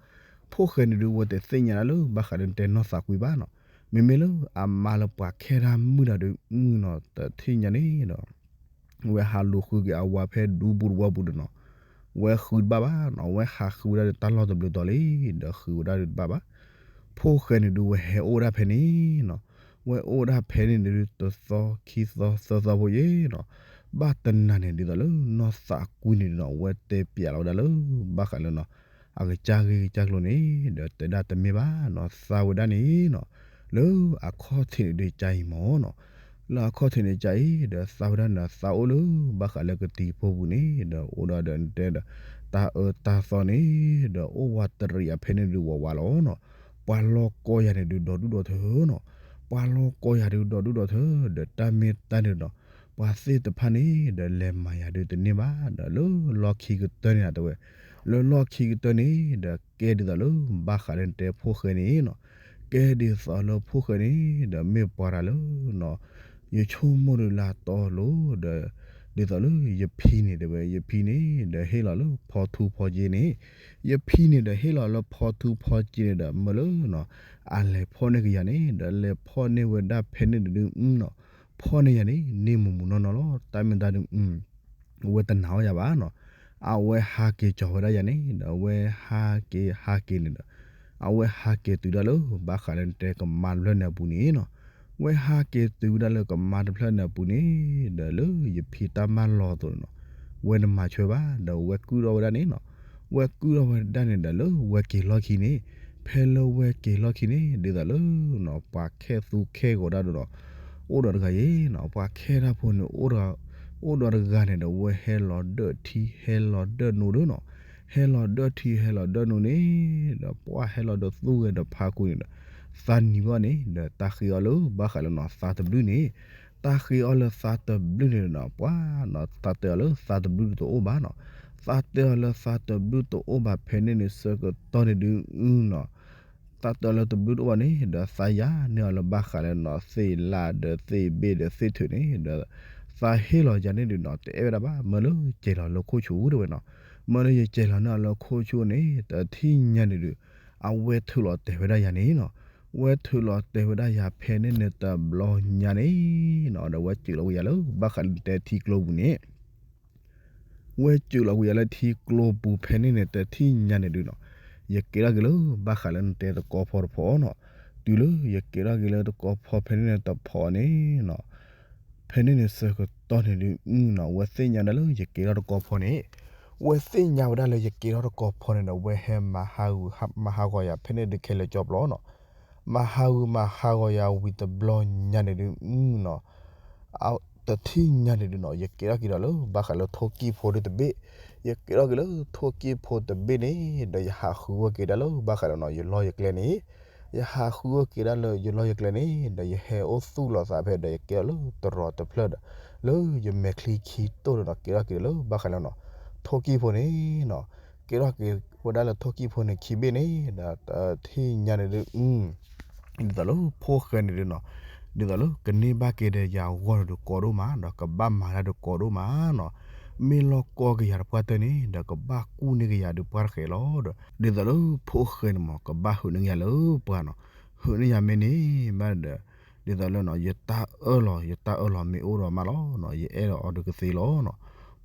ဖိၣ်ဃဲန့ၣ်ဒုး ဝဲတသ့ၣ်ညါလၢ ဘၣ်ဃးလၢနတဲနီၢ်သးကွံဘၣ်နီၤ, မ့မ့ၢ်လၢအမါလၢပှၤခဲဒၣ်မုၣ်တၢ်ဒုး မုၣ်နီၤ တထံၣ်ညါန့ၣ်ဒီး ဝဲဟးလူၤဃုက့ၤအဝၤဖဲဒူပူၤတဝီပူၤဒီးနီၤ, ဝဲဃုတဘၣ်ဘၣ်နီၤ, ဝဲဟးဃုဝဲဒၣ်ဒီးတၢ်လီၢ်တဘျုးတီၤလံ, ဒီးဃုဝဲဒၣ်ဒီးတဘၣ်ဘၣ်. ဖိၣ်ဃဲန့ၣ်ဒုးဝဲဟဲအိၣ်ဝဲဒၣ်ဖဲန့ၣ်နီၤ, ဝဲအိၣ်ဝဲဒၣ်ဖဲန့ၣ်ဒုး တသီခံသီသၢသီဖိယဲၢ်နီၤ, ဘၣ်တနၤန့ၣ်ဒ်သိးလၢနီၢ်သးကွံန့ၣ်နီၤ ဝဲတဲပျးလီၤဝဲဒၣ်လၢ ဘၣ်ဃးလၢနီၤ အကစၢ်ဂ့ၢ်ကစၢ်ကျိၤန့ၣ် ဒီးတဲဒၣ်တမ့ၢ်ဘၣ်နီၤ, သးဝဲဒၣ်န့ၣ်နီၤ, လၢအခီၣ်ထံးန့ၣ်ဒုးကါအံၤမၢ်နီၤ, လၢအခီၣ်ထံးန့ၣ်ကါအံၤ ဒီးသးဝဲဒၣ်န့ၣ် သးအိၣ်လၢဘၣ်ဃးလၢကသံၣ်ဖိပူၤန့ၣ် ဒီးအိၣ်ဒီးဒီးတဲဒီး တၢ်အၢတၢ်သီန့ၣ် ဒီးအိၣ်ဝးတရံးအဖဲန့ၣ်ဒုးဝးဝးလီၤနီၤ, ပှၤလီၢ်ကီၢ်ယၤန့ၣ်ဒုး ဒီဒူၣ်ဒီထၢနီၤ, ပှၤလီၢ်ကီၢ်ယၤဒုး ဒီဒူၣ်ဒီထၢ, ဒီးတၢ်မ့ၢ်တၢ်န့ၣ်ဒီး ပှၤသ့ၣ်တဖၣ်န့ၣ် ဒီးလဲၤမၤယၤဒုးတန့ၢ်ဘၣ်, ဒီးလၢလီၢ်ခံကတၢၢ်န့ၣ်တဲဝဲ, လၢလီၢ်ခံကတၢၢ်န့ၣ် ဒီးကဲဒ်သိးလၢဘၣ်ဃးလၢနတဲဖိၣ်ဃဲန့ၣ်နီၤ, ကဲဒ်သိးလၢဖိၣ်ဃဲန့ၣ် ဒီးမ့ၢ်ပှၤတၢ်လၢနီၤ ယဆိကမိၣ်ဒုးလၢအတီအလိၤ ဒီး ဒ်သိးလၢယဖံန့ၣ်တဲဝဲ, ယဖံန့ၣ် ဒီးဟ့ၣ်လီၤလၢဖီထူဖီက့န့ၣ်, ယဖံန့ၣ်ဒီးဟ့ၣ်လီၤလၢဖီထူဖီက့န့ၣ်ဒီး မၢလၢနီၤ အလဲၤဖီၣ်န့ၢ်ကယၤန့ၣ် ဒီးလဲၤဖီၣ်န့ၢ်ဝဲဒၣ်ဖဲန့ၣ်ဒုးနီၤ, ဖီၣ်န့ၢ်ယၤန့ၣ် န့ၢ်မူးမူးနီၢ်နီၢ်လီၤ, တၢ်မ့ၢ်တၢ်ဒုး အဝဲတနာ်အီၤယၤဘၣ်နီၤ, အဝဲဟးက့ၤကၠီၤဝဲဒၣ်ယၤန့ၣ် ဒီးအဝဲဟးက့ၤဟးက့ၤန့ၣ်ဒီး အဝဲဟးက့ၤတုၤဒၣ်လၢဘၣ်ဃးလၢနတဲကမါတဖျၢၣ်န့ၣ်အပူၤန့ၣ်နီၤ, ဝဲဟးက့ၤတုၤဝဲဒၣ်လၢကမါတဖျၢၣ်န့ၣ်အပူၤန့ၣ် ဒီးလၢယဖံတၢ်မၢလီၤအသိးန့ၣ်နီၤ, ဝဲတမၤဆၢဘၣ် ဒီးဝဲကုၢ်ထီၣ်ဝဲဒၣ်န့ၣ်နီၤ, ဝဲကုၢ်ထီၣ်ဝဲဒၣ်န့ၣ်ဒီးလၢဝဲက့ၤလီၢ်ခံန့ၣ်, ဖဲလၢဝဲက့ၤလီၢ်ခံန့ၣ် ဒ်သိးလၢနီၤ ပှၤခဲသူခဲဂီၤဒၣ်ဒီး အိၣ်ဒီးတဂၤအံၤနီၤ, ပှၤခဲတၢ်ဖိန့ၣ် အိၣ်ဒီးတဂၤန့ၣ်ဒီး ဝဲဟဲလီၤဒၢၣ်ထံဟဲလီၤဒၢၣ်နိဒုနီၤ, ဟဲလီၤဒၢၣ်ထံဟဲလီၤဒၢၣ်နိန့ၣ် ဒီးပှၤဟဲလီၤဒီးသူၣ်ဂဲၤဒီးဖးကူန့ၣ်ဒီး သးနံၤဘၣ်န့ၣ် ဒီးတၢ်ဃ့အီၤလၢဘၣ်ဃးလၢနီၤ သးတဘျုးန့ၣ်, တၢ်ဃ့အီၤလၢသးတဘျုးန့ၣ်ဒီးနီၤ ပှၤနီၤ သးတဲအီၤလၢသးတဘျုးတအိၣ်ဘၣ်နီၤ, သးတဲအီၤလၢသးတဘျုးတအိၣ်ဘၣ်ဖဲန့ၣ်န့ၣ် ဆၢကတီၢ်န့ၣ်ဒုးနီၤ သးတဲအီၤလၢတဘျုးတအိၣ်ဘၣ်န့ၣ် ဒီးသးယၤန့ၢ်အီၤလၢဘၣ်ဃးလၢနီၤ သ့ၣ်လၣ်ဒီးသ့ၣ်ဘ့ၣ်ဒီးသ့ၣ်ထုးန့ၣ်ဒီး သးဟ့ၣ်လီၤယၤန့ၣ်ဒုးနီၤ တအဲၣ်ဝဲဒၣ်ဘၣ် မၢလၢယစဲးလီၤလၢခိၣ်ဆူၣ်တဲဝဲနီၤ, မၢလၢယစဲးလီၤန့ၢ်အီၤလၢခိၣ်ဆူၣ်န့ၣ် တထံၣ်ညါန့ၣ်ဒုး အဝဲထုးလီၤတဲာ်ဝဲဒၣ်ယၤန့ၣ်နီၤ, ဝဲထုးလီၤတဲာ်ဝဲဒၣ်ယၤဖဲန့ၣ်န့ၣ်တဘျီညါန့ၣ်နီၤ ဒီးဝဲစၢးလီၤဝဲယၤလၢဘၣ်ဃးလၢနတဲထံကျိပူၤန့ၣ် ဝဲစၢးလီၤကွံာ်ယၤလၢထံကျိပူၤဖဲန့ၣ်န့ၣ် တထံၣ်ညါန့ၣ်ဒုးနီၤ, ယကဲထီၣ်က့ၤလၢဘၣ်ဃးလၢနတဲသကိးဖီတဖီနီၤ, တုၤလၢယကဲထီၣ်က့ၤလၢသကိးဖီဖဲန့ၣ်န့ၣ်တဖီန့ၣ်နီၤ, ဖဲန့ၣ်န့ၣ်ဆၢကတီၢ်န့ၣ်ဒုးနီၤ ဝဲသ့ၣ်ညါဒၣ်လၢယကဲထီၣ်သကိးဖီန့ၣ်, ဝဲသ့ၣ်ညါဝဲဒၣ်လၢယကဲထီၣ်သကိးဖီန့ၣ်ဒီး ဝဲဟဲမၤဟးဂူာ်မၤဟးဂီၤယၤဖဲန့ၣ်ဒုးခဲလၢာ်ကၠီပျီနီၤ, မၤဟးဂူာ်မၤဟးဂီၤယၤဝံၤတဘျီညါန့ၣ်ဒုးနီၤ တထံၣ်ညါန့ၣ်ဒုးနီၤ ယကဲထီၣ်က့ၤဒီးလၢဘၣ်ဃးလၢထိၣ်ကံၣ်ဖိဒုးတဘ့ၣ်, ယကဲထီၣ်က့ၤလၢထိၣ်ကံၣ်ဖိတဘ့ၣ်န့ၣ် ဒီးယဟးဃုအီၣ်က့ၤဒၣ်လၢဘၣ်ဃးဒီးနီၤ ယလီၢ်ယကျဲန့ၣ်, ယဟးဃုအီၣ်က့ၤဒၣ်လၢယလီၢ်ယကျဲန့ၣ် ဒီးယဟဲအိၣ်သူၣ်လီၤသးဖဲဒီးယကဲထီၣ်လၢတရီးတဖျၢၣ်ဒီး လၢယမဲာ်ချံခံတိၢ်ဒီးနီၤ ကဲထီၣ်က့ၤလၢဘၣ်ဃးလၢနီၤ ထိၣ်ကံၣ်ဖိန့ၣ်နီၤ, ကဲထီၣ်က့ၤဝဲဒၣ်လၢထိၣ်ကံၣ်ဖိန့ၣ်ခံဘ့ၣ်န့ၣ် ဒီးတထံၣ်ညါန့ၣ်ဒုး ဒ်သိးလၢဖိၣ်ဃဲန့ၣ်ဒုးနီၤ, ဒ်သိးလၢကန့ၢ်ဘၣ်က့ၤဒီးယၤအဂီၢ်န့ၣ်ဒုးကိးဒိၣ်မး ဒီးကဘၣ်မၤတၢ်ဒုးကိးဒိၣ်မးနီၤ, မ့ၢ်လီၢ်ကီၢ်က့ၤယၤတပှၢ်တၢၢ်န့ၣ် ဒီးကဘၣ်ကူၣ်န့ၢ်က့ၤယၤဒုးပှၢ်တဃဲးလီၤဒီး ဒ်သိးလၢဖိၣ်ဃဲန့ၣ်မး ကဘၣ်ဟုးန့ၢ်က့ၤယၤလၢပှၢ်နီၤ, ဟုးန့ၢ်ယၤမ့ၢ်န့ၢ်ဘၣ်ဒီး ဒ်သိးလၢနီၤ ယတၢ်အၢၣ်လီၤ ယတၢ်အၢၣ်လီၤမ့ၢ်အိၣ်ဒီးမးလီၤနီၤ ယအဲၣ်ဒိးအီၤဒုးကသ့လီၤနီၤ,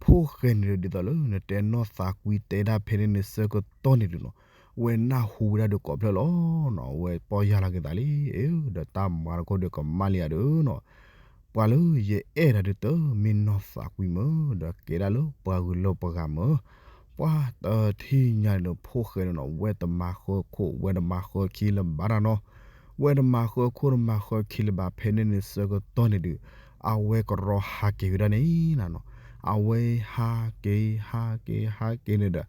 ဖိၣ်ဃဲန့ၣ်ဒုး ဒ်သိးလၢနတဲနီၢ်သးကွံတဲဒၣ်ဖဲန့ၣ်န့ၣ် ဆၢကတီၢ်န့ၣ်ဒုးနီၤ ဝဲနၢ်ဟူဝဲဒၣ်ဒုးကိးဖျၢၣ်လီၤနီၤ, ဝဲပီၢ်ယၢ်လီၤက့ၤသးလံ, အ့ ဒီးတၢ်မၤတခီဒုးကမၣ်လံဧါဒုးနီၤ, ပှၤလၢယအဲၣ်ဒၣ်ဒုးတမ့ၢ်နီၢ်သးကွံမၢ်, ဒီးကဲဒၣ်လၢပှၤဂုၤလၢပှၤဂၤမၢ်, ပှၤတထံၣ်ညါန့ၣ်ဒီး ဖိၣ်ဃဲန့ၣ်နီၤ ဝဲတမၤဃၢခိၣ် ဝဲတမၤဃၢခံလၢၤဘၣ်တၢ်နီၤ, ဝဲတမၤဃၢခိၣ်တမၤဃၢခံလၢၤဘၣ်ဖဲန့ၣ်န့ၣ် ဆၢကတီၢ်န့ၣ်ဒုး အဝဲကရီဟးက့ၤဝဲဒၣ်န့ၣ်နီၤ, အဝဲဟးက့ၤ ဟးက့ၤ ဟးက့ၤန့ၣ်ဒီး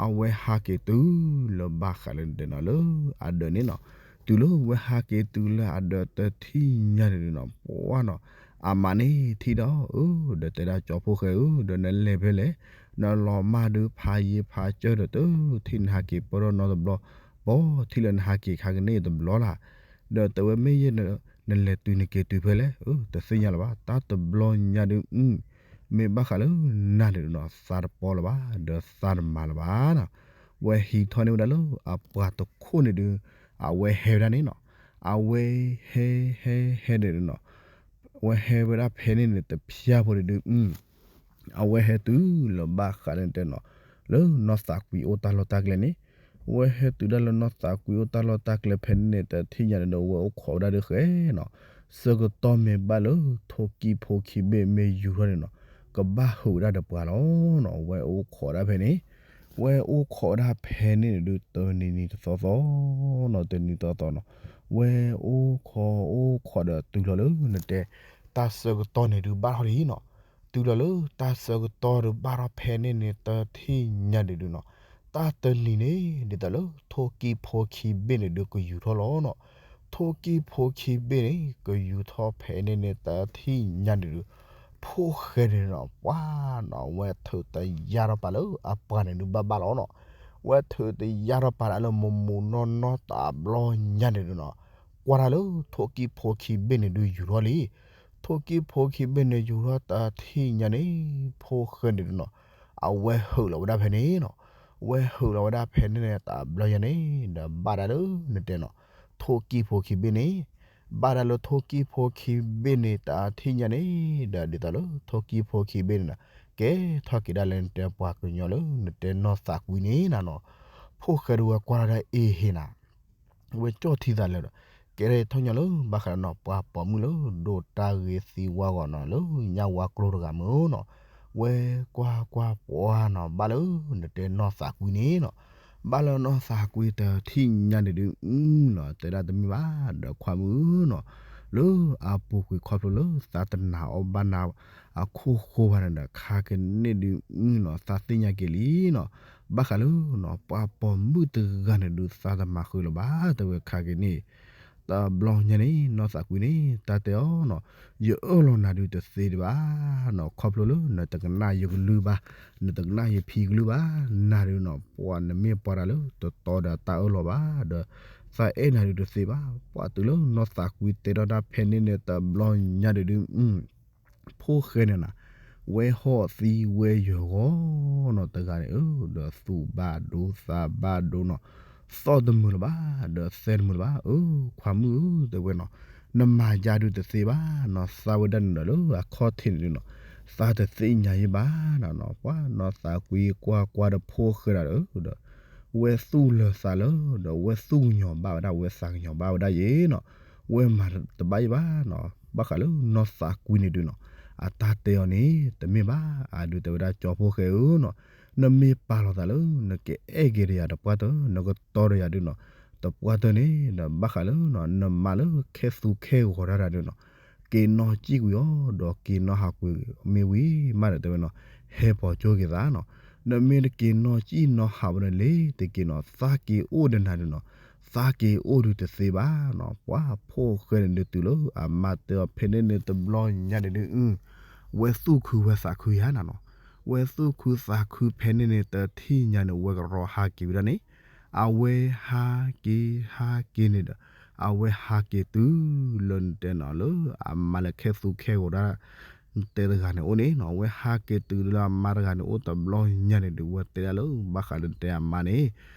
အဝဲဟးက့ၤတုၤလၢဘၣ်ဃးလၢနတဲနီၤ လၢအဒၢးန့ၣ်နီၤ, တုၤလၢဝဲဟးက့ၤတုၤလၢအဒၢးတထံၣ်ညါန့ၣ်ဒုးနီၤ ပှၤနီၤ အမါန့ၣ်ထံၣ်ဒီး အၢ ဒီးတဲဒၣ်ကၠီဖိၣ်ဃဲဧၢ ဒီးနလဲၤဖဲလဲၣ်, နလီၤမၢ်ဒုးဖးယံၤဖးစၢၢ်ဒီး တထံၣ်နဟးက့ၤပၢၢ်ထီၣ်နီတဘျီ, ပီထံၣ်လၢနဟးက့ၤခါကန့ၢ်တဘျီလၢ်, ဒီးတဲဝဲမ့ၢ်ယဲ နလဲၤတုၤနက့ၤတုၤဖဲလဲၣ်, တသ့ၣ်ညါလၢၤဘၣ်, တၢ်တဘျီညါဒုး မ့ၢ်ဘၣ်ဃးလၢနၤန့ၣ်နီၤ သးတပီလၢၤဘၣ် ဒီးသးတမၤလၢၤဘၣ်နီၤ, ဝဲဟံးထီၣ်န့ၢ်ဝဲဒၣ်လၢအပှၤတခိၣ်န့ၣ်ဒုး အဝဲဟဲဝဲဒၣ်န့ၣ်နီၤ, အဝဲဟဲ ဟဲ ဟဲန့ၣ်နီၤ, အဝဲဟဲဝဲဒၣ်ဖဲန့ၣ်န့ၣ် တဖျါဖိန့ၣ်ဒုး အဝဲဟဲတုၤလၢဘၣ်ဃးလၢနတဲနီၤ လၢနီၢ်သးကွံအိၣ်တၢ်လီၢ်တၢ်ကျဲန့ၣ်, အဝဲဟဲတုၤဒၣ်လၢနီၢ်သးကွံအိၣ်တၢ်လီၢ်တၢ်ကျဲဖဲန့ၣ်န့ၣ် တထံၣ်ညါန့ၣ်ဒီး အဝဲအိၣ်ခိးဝဲဒၣ်ဒုးဃဲနီၤ, ဆၢကတီၢ်မ့ၢ်ဘၣ်လၢ ထိၣ်ကံၣ်ဖိခံဘ့ၣ်မ့ၢ်ယူၤထီၣ်န့ၣ်နီၤ, ကဘၣ်ဟုးဝဲဒၣ်ဒီးပှၤလီၤနီၤ, အဝဲအိၣ်ခိးဒၣ်ဖဲန့ၣ်, ဝဲအိၣ်ခိးဝဲဒၣ်ဖဲန့ၣ်န့ၣ်ဒုး တနံၤနံၤတသီသီနီၤ, တနံၤသီသီနီၤ, ဝဲအိၣ်ခိးအိၣ်ခိးဒီးတုၤလီၤလၢနတဲ တၢ်ဆၢကတီၢ်န့ၣ်ဒုးဘၣ်ထီၣ်လံနီၤ, တုၤလီၤလၢတၢ်ဆၢကတီၢ်ဒုးဘၣ်ထီၣ်ဖဲန့ၣ်န့ၣ် တထံၣ်ညါန့ၣ်ဒုးနီၤ, တၢ်တနံၤန့ၣ် ဒ်သိးလၢထိၣ်ကံၢ်ဖိခံဘ့ၣ်န့ၣ်ဒုးကယူၤထီၣ်လီၤနီၤ, ထိၣ်ကံၢ်ဖိခံဘ့ၣ်န့ၣ် ကယူၤထီၣ်ဖဲန့ၣ်န့ၣ် တထံၣ်ညါန့ၣ်ဒုး ဖိၣ်ဃဲန့ၣ်နီၤ ပှၤနီၤ ဝဲထုးတယါထီၣ်ပာ်လၢအပှၤန့ၣ်ဒုးဘၣ်ဘၣ်လီၤနီၤ, ဝဲထုးတယါထီၣ်ပာ်ဒၣ်လၢမိၢ်မိၢ်နီၢ်နီၢ်တဘျီညါန့ၣ်ဒုးနီၤ, ကွၢ်တၢ်လၢထိၣ်ကံၢ်ဖိခံဘ့ၣ်န့ၣ်ဒုးယူၤထီၣ်လံ, ထိၣ်ကံၢ်ဖိခံဘ့ၣ်န့ၣ်ယူၤထီၣ်တထံၣ်ညါန့ၣ် ဖိၣ်ဃဲန့ၣ်ဒုးနီၤ, အဝဲဟုးလီၤဝဲဒၣ်ဖဲန့ၣ်နီၤ, ဝဲဟုးလီၤဝဲဒၣ်ဖဲန့ၣ်န့ၣ် တဘျီညါန့ၣ် ဒီးဘၣ်ဒၣ်လၢနတဲနီၤ, ထိၣ်ကံၢ်ဖိခံဘ့ၣ်န့ၣ် ဘၣ်ဒၣ်လၢထိၣ်ကံၢ်ဖိခံဘ့ၣ်န့ၣ် တထံၣ်ညါန့ၣ် ဒီးဒ်သိးလၢထိၣ်ကံၢ်ဖိခံဘ့ၣ်န့ၣ်ဒီး ကဲထီၣ်က့ၤဒၣ်လၢနတဲပှၤကညီလၢနတဲနီၢ်သးကွံန့ၣ်နၤနီၤ, ဖိၣ်ဃဲဒုးဝဲကွၢ်ထီၣ်ဒၣ်အ့ဟ့ၣ်နၤ ဝဲကၠီၣ်ထံသးလၢာ်ဒီး ကဲထီၣ်ထီၣ်ညီလၢဘၣ်ဃးဒီးနီၤ ပှၤပိာ်မုၣ်လၢဒိၣ်တၢ်ဂ့ၤသံဝါဂီၤနီၤ လၢညၣ်ဝါကျိတဂၤမုၢ်နီၤ, ဝဲကွၢ်ကွၢ်ပှၤနီၤ ဘၣ်လၢနတဲနီၢ်သးကွံန့ၣ်နီၤ, ဘၣ်လၢနီၢ်သးကွံတထံၣ်ညါန့ၣ်ဒုး အုနီၤ တဲဒၣ်တမ့ၢ်ဘၣ် ဒီးခွါမုၣ်နီၤ, လၢအပူၤကွံာ်ခီဖျိလၢသးတနာ်အီၤဘၣ်နၤ အခိၣ်ဃိဘၣ်န့ၣ်ဒီး ခါကန့ၣ်ဒုး အုနီၤ သးသ့ၣ်ညါက့ၤလံနီၤ, ဘၣ်ဃးလၢနီၤ ပှၤပိာ်မုၣ်တဂၤန့ၣ်ဒုး သးတမၤဃုာ်လၢၤဘၣ် တဲဝဲခါကန့ၣ် တဘျီညါန့ၣ် နီၢ်သးကွံန့ၣ် တၢ်တဲအီၤနီၤ, ယအၢၣ်လီၤနၤဒုးတသ့ဒံးဘၣ်နီၤ, ခီဖျိလၢနတကနၣ်ယကလုၢ်ဘၣ်, နတကနၣ်ယဖံကလုၢ်ဘၣ်, နၤဒုးနီၤ ပှၤနမ့ၢ်ပှၤတၢ်လၢတတီဒီးတၢ်အၢၣ်လီၤဘၣ်, ဒီးသးအဲၣ်နၤဒုးတသ့ဘၣ်, ပှၤတုၤလၢနီၢ်သးကွံတဲထီၣ်တၢ်ဖဲန့ၣ်န့ၣ် တဘျီညါဒုးဒုး ဖိၣ်ဃဲန့ၣ်နၤ, ဝဲဟီၣ်သံဝဲယၢၤဂီၤနီၤတဂၤန့ၣ်ဧၢ, ဒီးသူၣ်ဘၣ်ဒိသးဘၣ်ဒိနီၤ, သီၣ်တမုာ်လၢၤဘၣ်, ဒီးသဲတမုာ်လၢၤဘၣ်, အၢ ခွါမုၣ်ဧၢ တဲဝဲနီၤ, နမၤယၤဒုးတသ့ဘၣ်နီၤ, သးဝဲဒၣ်န့ၣ်ဒီးလၢအခီၣ်ထံးန့ၣ်ဒုးနီၤ, သးတသ့ၣ်ညါယံဘၣ်နီၤ, ပှၤနီၢ်သးကွံကွၢ်ကွၢ်ဒီးဖိၣ်ဃဲဒၣ်ဒီး ဒီး ဝဲသူၣ်လၢၤသးလၢ ဒီးဝဲသူၣ်ကညီၤဘၣ်ဝဲဒၣ် ဝဲသးကညီၤဘၣ်ဝဲဒၣ်ယံနီၤ, ဝဲမၤတဘၣ်ယံဘၣ်နီၤ, ဘၣ်ဃးလၢနီၢ်သးကွံန့ၣ်ဒုးနီၤ, အတၢ်တဲအီၤန့ၣ် တမ့ၢ်ဘၣ်, အဒုးတဲဝဲဒၣ်ကၠီဖိၣ်ဃဲဧၢနီၤ, နမ့ၢ်ပာ်လီၤသးလၢ နကအဲၣ်က့ၤဒီးယၤတပှၢ်တၢၢ် နကတီဒီးယၤဒုးနီၤ, တပှၢ်တၢၢ်န့ၣ် ဒီးဘၣ်ဃးလၢနီၤ နမၤလၢခဲသူခဲဂီၤတၢ်ဒုးနီၤ, က့ၤနီၢ်ကံၣ်ကွံာ်အီၤ ဒီးက့ၤနီၢ်ဟးကွံာ်မ့ၢ်ဝံၤမးဒီးတဲဝဲနီၤ, ဟဲပိာ်ကၠိက့ၤသးနီၤ, နမ့ၢ်တက့ၤနီၢ်ကံၣ်နီၢ်ဟးဝဲဒီးလ့ၤတက့ၤနီၤ, သးက့ၤအိၣ်ဒီးနၤဒုးနီၤ, သးက့ၤအိၣ်ဒုးတသ့ဘၣ်နီၤ, ပှၤဖိၣ်ဃဲန့ၣ်ဒုးတုၤလၢအမါတဲအီၤဖဲန့ၣ်န့ၣ်တဘျီညါန့ၣ်ဒုး ဝဲသူၣ်ခုဝဲသးခုယါနၤနီၤ, ဝဲသူၣ်ခုသးခုဖဲန့ၣ်န့ၣ် တထံၣ်ညါန့ၣ် ဝဲကရီဟးက့ၤဝဲဒၣ်န့ၣ်, အဝဲဟးက့ၤဟးက့ၤန့ၣ်ဒီး အဝဲဟးက့ၤတုၤလၢနတဲနီၤလၢ အမါလၢခဲသူခဲဂီၤတၢ် တဲတဂၤန့ၣ်အိၣ်န့ၣ်နီၤ, အဝဲဟးက့ၤတုၤလၢအမါတဂၤန့ၣ်အိၣ်တဘျီညါန့ၣ်ဒုး ဝဲတဲဒၣ်လၢ ဘၣ်ဃးလၢနတဲအမါန့ၣ်,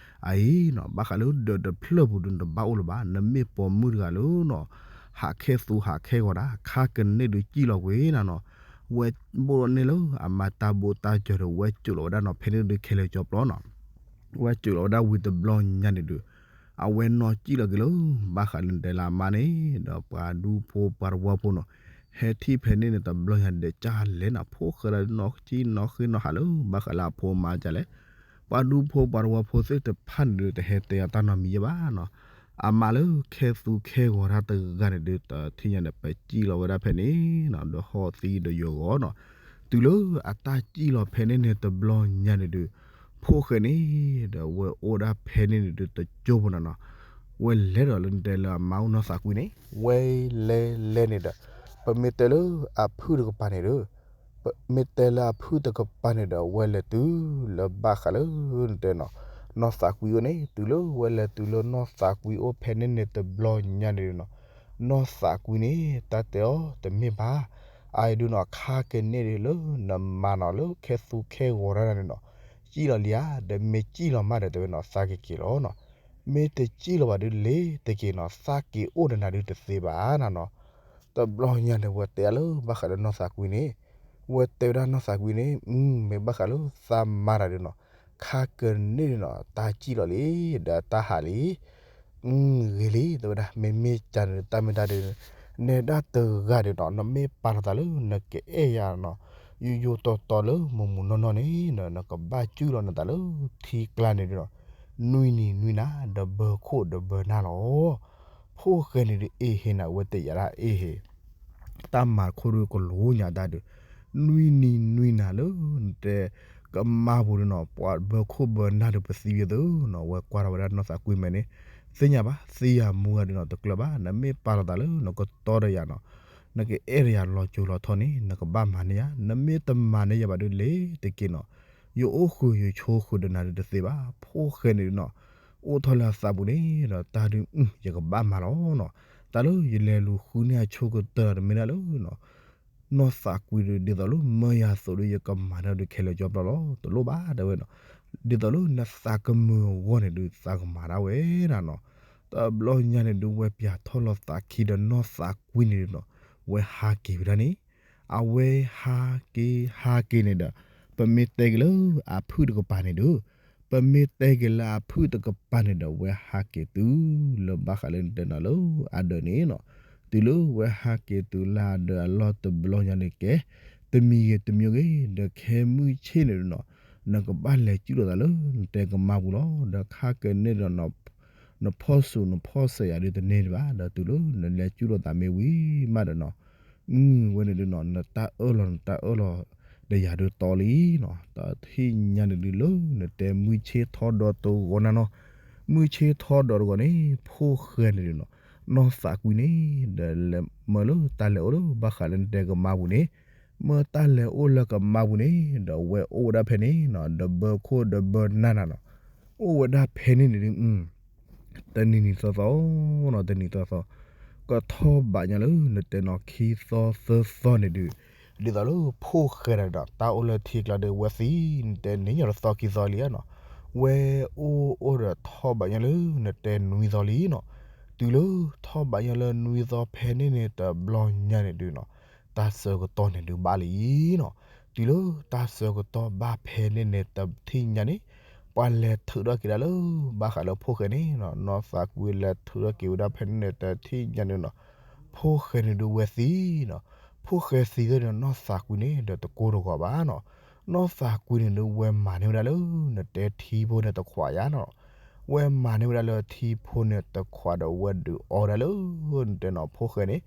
အအံၤနီၤ ဘၣ်ဃးလၢဒၢးတဖျၢၣ်ပူၤဒုးနတဘၣ်အိၣ်လၢၤဘၣ်, နမ့ၢ်ပိာ်မုၣ်တဂၤလၢနီၤ, ဟးခဲသူဟးခဲဂီၤတၢ် ခါကန့ၣ်ဒုးစံၣ်လီၤကွံာ်နၤနီၤ, ဝဲဘိၣ်လီၤန့ၢ်လၢအမါတၢ်ဘိၣ်တၢ်စၢၤဒီး ဝဲစိာ်လီၤဝဲဒၣ်နီၤ ဖဲန့ၣ်ဒုးခဲလၢာ်ကၠီပျီနီၤ, ဝဲစိာ်လီၤဝဲဒၣ်ဝံၤတဘျီညါန့ၣ်ဒုး အဝဲနီၢ်စံၣ်လီၤက့ၤလၢ ဘၣ်ဃးလၢနတဲလၢအမါန့ၣ် ဒီးပှၤဒူဖိပှၤတဝီဖိနီၤ, ဟဲထံၣ်ဖဲန့ၣ်န့ၣ်တဘျီညါဒဲးကၢ်လဲၣ်နီၤ, ဖိၣ်ဃဲဒီးနီၢ်ကံၣ်နီၢ်ဃ့နီၢ်ဟးလၢ ဘၣ်ဃးလၢအဖိအမါကၢ်လဲၣ်, ပှၤဒူဖိပှၤတဝီဖိသ့ၣ်တဖၣ်န့ၣ်ဒုး တဟဲတဲအီၤတၢ်နီတမံၤယဲဘၣ်နီၤ, အမါလၢခဲသူခဲဂီၤတၢ်တဂၤန့ၣ်ဒုး တထံၣ်ညါန့ၣ် ပစံၣ်လီၤဝဲဒၣ်ဖဲန့ၣ်နီၤ, ဒီးဟီၣ်သံဒီးယိၤဂီၤနီၤ, တုၤလၢအတၢ်စံၣ်လီၤဖဲန့ၣ်န့ၣ်တဘျီညါန့ၣ်ဒုး ဖိၣ်ဃဲန့ၣ်ဒီး ဝဲအိၣ်ဒၣ်ဖဲန့ၣ်န့ၣ်ဒုးတကၠိဖိနီၤနီၤ, ဝဲလဲၤဒီးလၢနတဲလၢအမါအိၣ်နီၢ်သးကွံန့ၣ် ဝဲလဲၤလဲၤန့ၣ်ဒီး ပမ့ၢ်တဲလၢအဖုၣ်တကပၤန့ၣ်ဒီး ပမ့ၢ်တဲလၢအဖုၣ်တကပၤန့ၣ်ဒီး ဝဲလဲၤတုၤလၢဘၣ်ဃးလၢနတဲနီၤ နီၢ်သးကွံအိၣ်န့ၣ် တုၤလၢဝဲလဲၤတုၤလၢနီၢ်သးကွံအိၣ်ဖဲန့ၣ်န့ၣ်တဘျီညါန့ၣ်ဒုးနီၤ, နီၢ်သးကွံန့ၣ် တၢ်တဲအီၤတမ့ၢ်ဘၣ်, အအံၤဒုးနီၤ ခါကန့ၣ်ဒုးလၢနမါနီၤလၢခဲသူခဲဂီၤတၢ်န့ၣ်နီၤ, စံၣ်လီၤလံဧါ, ဒီးမ့ၢ်စံၣ်လီၤမးဒီးတဲဝဲနီၤ သးကက့ၤလီၤနီၤ, မ့ၢ်တစံၣ်လီၤဘၣ်ဒုးလ့ၤတက့ၤနီၤ သးက့ၤအိၣ်ဒီးနၤဒုးတသ့ဘၣ်နၤနီၤ, တဘျီညါန့ၣ် ဝဲတဲအီၤလၢဘၣ်ဃးဒီးနီၢ်သးကွံန့ၣ်, ဝဲတဲဝဲဒၣ်နီၢ်သးကွံန့ၣ် မ့ၢ်ဘၣ်ဃးလၢသးမါတၢ်ဒုးနီၤ, ခါကန့ၣ်ဒုးနီၤ တၢ်စံၣ်လီၤလံ, ဒီးတၢ်ဟးလံ, ဂ့ၤလံ တဲဝဲဒၣ် မ့မ့ၢ်ကန့ၣ် တၢ်မ့ၢ်တၢ်ဒုး, နဲဒၣ်တဂၤဒုးနီၤ နမ့ၢ်ပာ်လီၤသးလၢနကအဲၣ်ယၤနီၤ, ယိယိတီတီလၢမိၢ်မုၢ်နီၢ်နီၢ်န့ၣ်ဒီး နကဘၣ်စုၣ်လီၤနသးလၢထံကျါန့ၣ်ဒီး နွံနံၤနွံနၤ ဒီးဘၢခိၣ်ဒီးဘၢနၢ်လီၤ. ဖိၣ်ဃဲန့ၣ်ဒုးအ့ၣ်ဟ့ၣ်နၤ ဝဲတဲယၤဒၣ်အ့ၣ်ဟ့ၣ် တၢ်မၤခိၣ်ဒုးကလိညါတၢ်ဒုး နွံနံၤနွံနၤလၢနတဲကမါပူၤဒုးနီၤ ပှၤဘၢခိၣ်ဘၢနၢ်ဒုးပသံဝံၤသုနီၤ ဝဲကွၢ်ထီၣ်ဝဲဒၣ်နီၢ်သးကွံမဲာ်န့ၣ် သ့ၣ်ညါဘၣ် သံယၤမူဂၤဒုးနီၤ တကျၢၤဘၣ် နမ့ၢ်ပာ်လီၤသးလၢနကတီဒီးယၤနီၤ နကအဲၣ်ဒီးယၤလီၤစိၤလီၤထီန့ၣ် နကဘၣ်မၤန့ၢ်ယၤ နမ့ၢ်တမၤန့ၢ်ယၤဘၣ်ဒုးလဲၤတက့ၢ်နီၤ ယအိၣ်ဃုာ်ယဆိးဃုာ်ဒီးနၤဒုးတသ့ဘၣ် ဖိၣ်ဃဲန့ၣ်ဒုးနီၤ အိၣ်ထီၣ်လၢအသးပူၤန့ၣ်ဒီး တၢ်ဒုး ယကဘၣ်မၤလီၤနီၤ တၢ်လၢယလဲၤလူၤဃုန့ၢ်အဆိကတၢၢ်ဒီးတမ့ၢ်ဒၣ်လၢ နီၢ်သးကွံဒုး ဒ်သိးလၢမၢယၤသိးဒုး ယကမၤန့ၢ်ဒုးခဲလၢာ်ကၠီပျီလီၤ တလိၣ်ဘၣ်တဲဝဲနီၤ ဒ်သိးလၢနသးကမုာ်အဂီၢ်န့ၣ်ဒုး သးကမၤဒၣ်ဝဲဒၣ်နီၤ တဘျီညါန့ၣ်ဒုး ဝဲပၠးထီၣ်လီၤသးခံဒီးနီၢ်သးကွံန့ၣ်ဒုးနီၤ ဝဲဟးက့ၤဝဲဒၣ်န့ၣ် အဝဲဟးက့ၤဟးက့ၤန့ၣ်ဒီး ပမ့ၢ်တဲက့ၤလၢအဖုၣ်တကပၤန့ၣ်ဒုး ပမ့ၢ်တဲက့ၤလၢအဖုၣ်တကပၤန့ၣ်ဒီး ဝဲဟးက့ၤတုၤလၢဘၣ်ဃးလၢနတဲနီၤလၢအဒၢးန့ၣ်နီၤ တုၤလၢဝဲဟးက့ၤတုၤလၢအဒၢးအလီၢ်တဘျီညါန့ၣ်ကဲ တမံၤဂ့ၤတမံၤဂ့ၤ ဒီးခဲမုၢ်ဆ့ၣ်န့ၣ်ဒုးနီၤ နကဘၣ်လဲၤစုၣ်လီၤသးလၢ နတဲကမါပူၤလီၤ ဒီးခါကန့ၣ်ဒီး နဖီၣ်စူၤနဖီၣ်စဲးယၤဒုးတန့ၢ်ဒံးဘၣ် ဒီးတုၤလၢနလဲၤစုၣ်လီၤသးမ့ၢ်ဝံၤမးဒီးနီၤ ဝဲန့ၣ်ဒုးနီၤ နတၢ်အၢၣ်လီၤနတၢ်အၢၣ်လီၤဒီးယၤဒုးတီလံနီၤ တထံၣ်ညါန့ၣ်ဒုးလၢနတဲမုၢ်ဆ့ၣ်ထီၣ်ဒီးတဂီၤနၤနီၤ မုၢ်ဆ့ၣ်ထီၣ်ဒီးတဂီၤန့ၣ် ဖိၣ်ဃဲန့ၣ်ဒုးနီၤ နီၢ်သးကွံန့ၣ် ဒီးလဲၤမၢလၢတၢ်လဲၤအိၣ်လၢဘၣ်ဃးလၢနတဲကမါပူၤန့ၣ် မၢတၢ်လဲၤအိၣ်လၢကမါပူၤန့ၣ် ဒီးဝဲအိၣ်ဝဲဒၣ်ဖဲန့ၣ်နီၤ ဒီးဘၢခိၣ်ဒီးဘၢနၢ်နၤနီၤ အိၣ်ဝဲဒၣ်ဖဲန့ၣ်န့ၣ်ဒုး တနံၤနံၤသီသီနီၤ တနံၤသီသီ ကထီၣ်ဘးညါလၢနတဲနီၤ ခံသီသၢသီန့ၣ်ဒုး ဒ်သိးလၢဖိၣ်ဃဲဒီး တၢ်အိၣ်လၢထံကျါဒီး ဝဲသံနတဲန့ၣ်ညီတသီခံသီလံနီၤ ဝဲအိၣ်အိၣ်ဒီးထီၣ်ဘးညါလၢနတဲနွံသီလံနီၤ တုၤလၢထီၣ်ဘးညါလၢနွံသီဖဲန့ၣ်န့ၣ် တဘျီညါန့ၣ်ဒုးနီၤ တၢ်ဆၢကတီၢ်န့ၣ်ဒုးဘၣ်လံနီၤ တုၤလၢတၢ်ဆၢကတီၢ်ဘၣ်ဖဲန့ၣ်န့ၣ် တထံၣ်ညါန့ၣ် ပှၤလဲၤထုးထီၣ်က့ၤဒၣ်လၢ ဘၣ်ဃးလၢဖိၣ်ဃဲန့ၣ်နီၤ နီၢ်သးကွံလဲၤထုးထီၣ်က့ၤဝဲဒၣ်ဖဲန့ၣ်န့ၣ် တထံၣ်ညါန့ၣ်နီၤ ဖိၣ်ဃဲန့ၣ်ဒုးဝဲသံနီၤ ဖိၣ်ဃဲသံသ့ၣ်န့ၣ် နီၢ်သးကွံန့ၣ် ဒီးတကိၢ်တဂီၤဘၣ်နီၤ နီၢ်သးကွံန့ၣ်ဒုးဝဲမၤန့ၢ်ဝဲဒၣ်လၢ နတဲထံဖိန့ၣ်တခွးယါနီၤ ဝဲမၤန့ၢ်ဝဲဒၣ်လၢထံဖိန့ၣ်တခွးဒီးဝဲဒုးအီဝဲဒၣ်လၢ နတဲနီၤ ဖိၣ်ဃဲန့ၣ်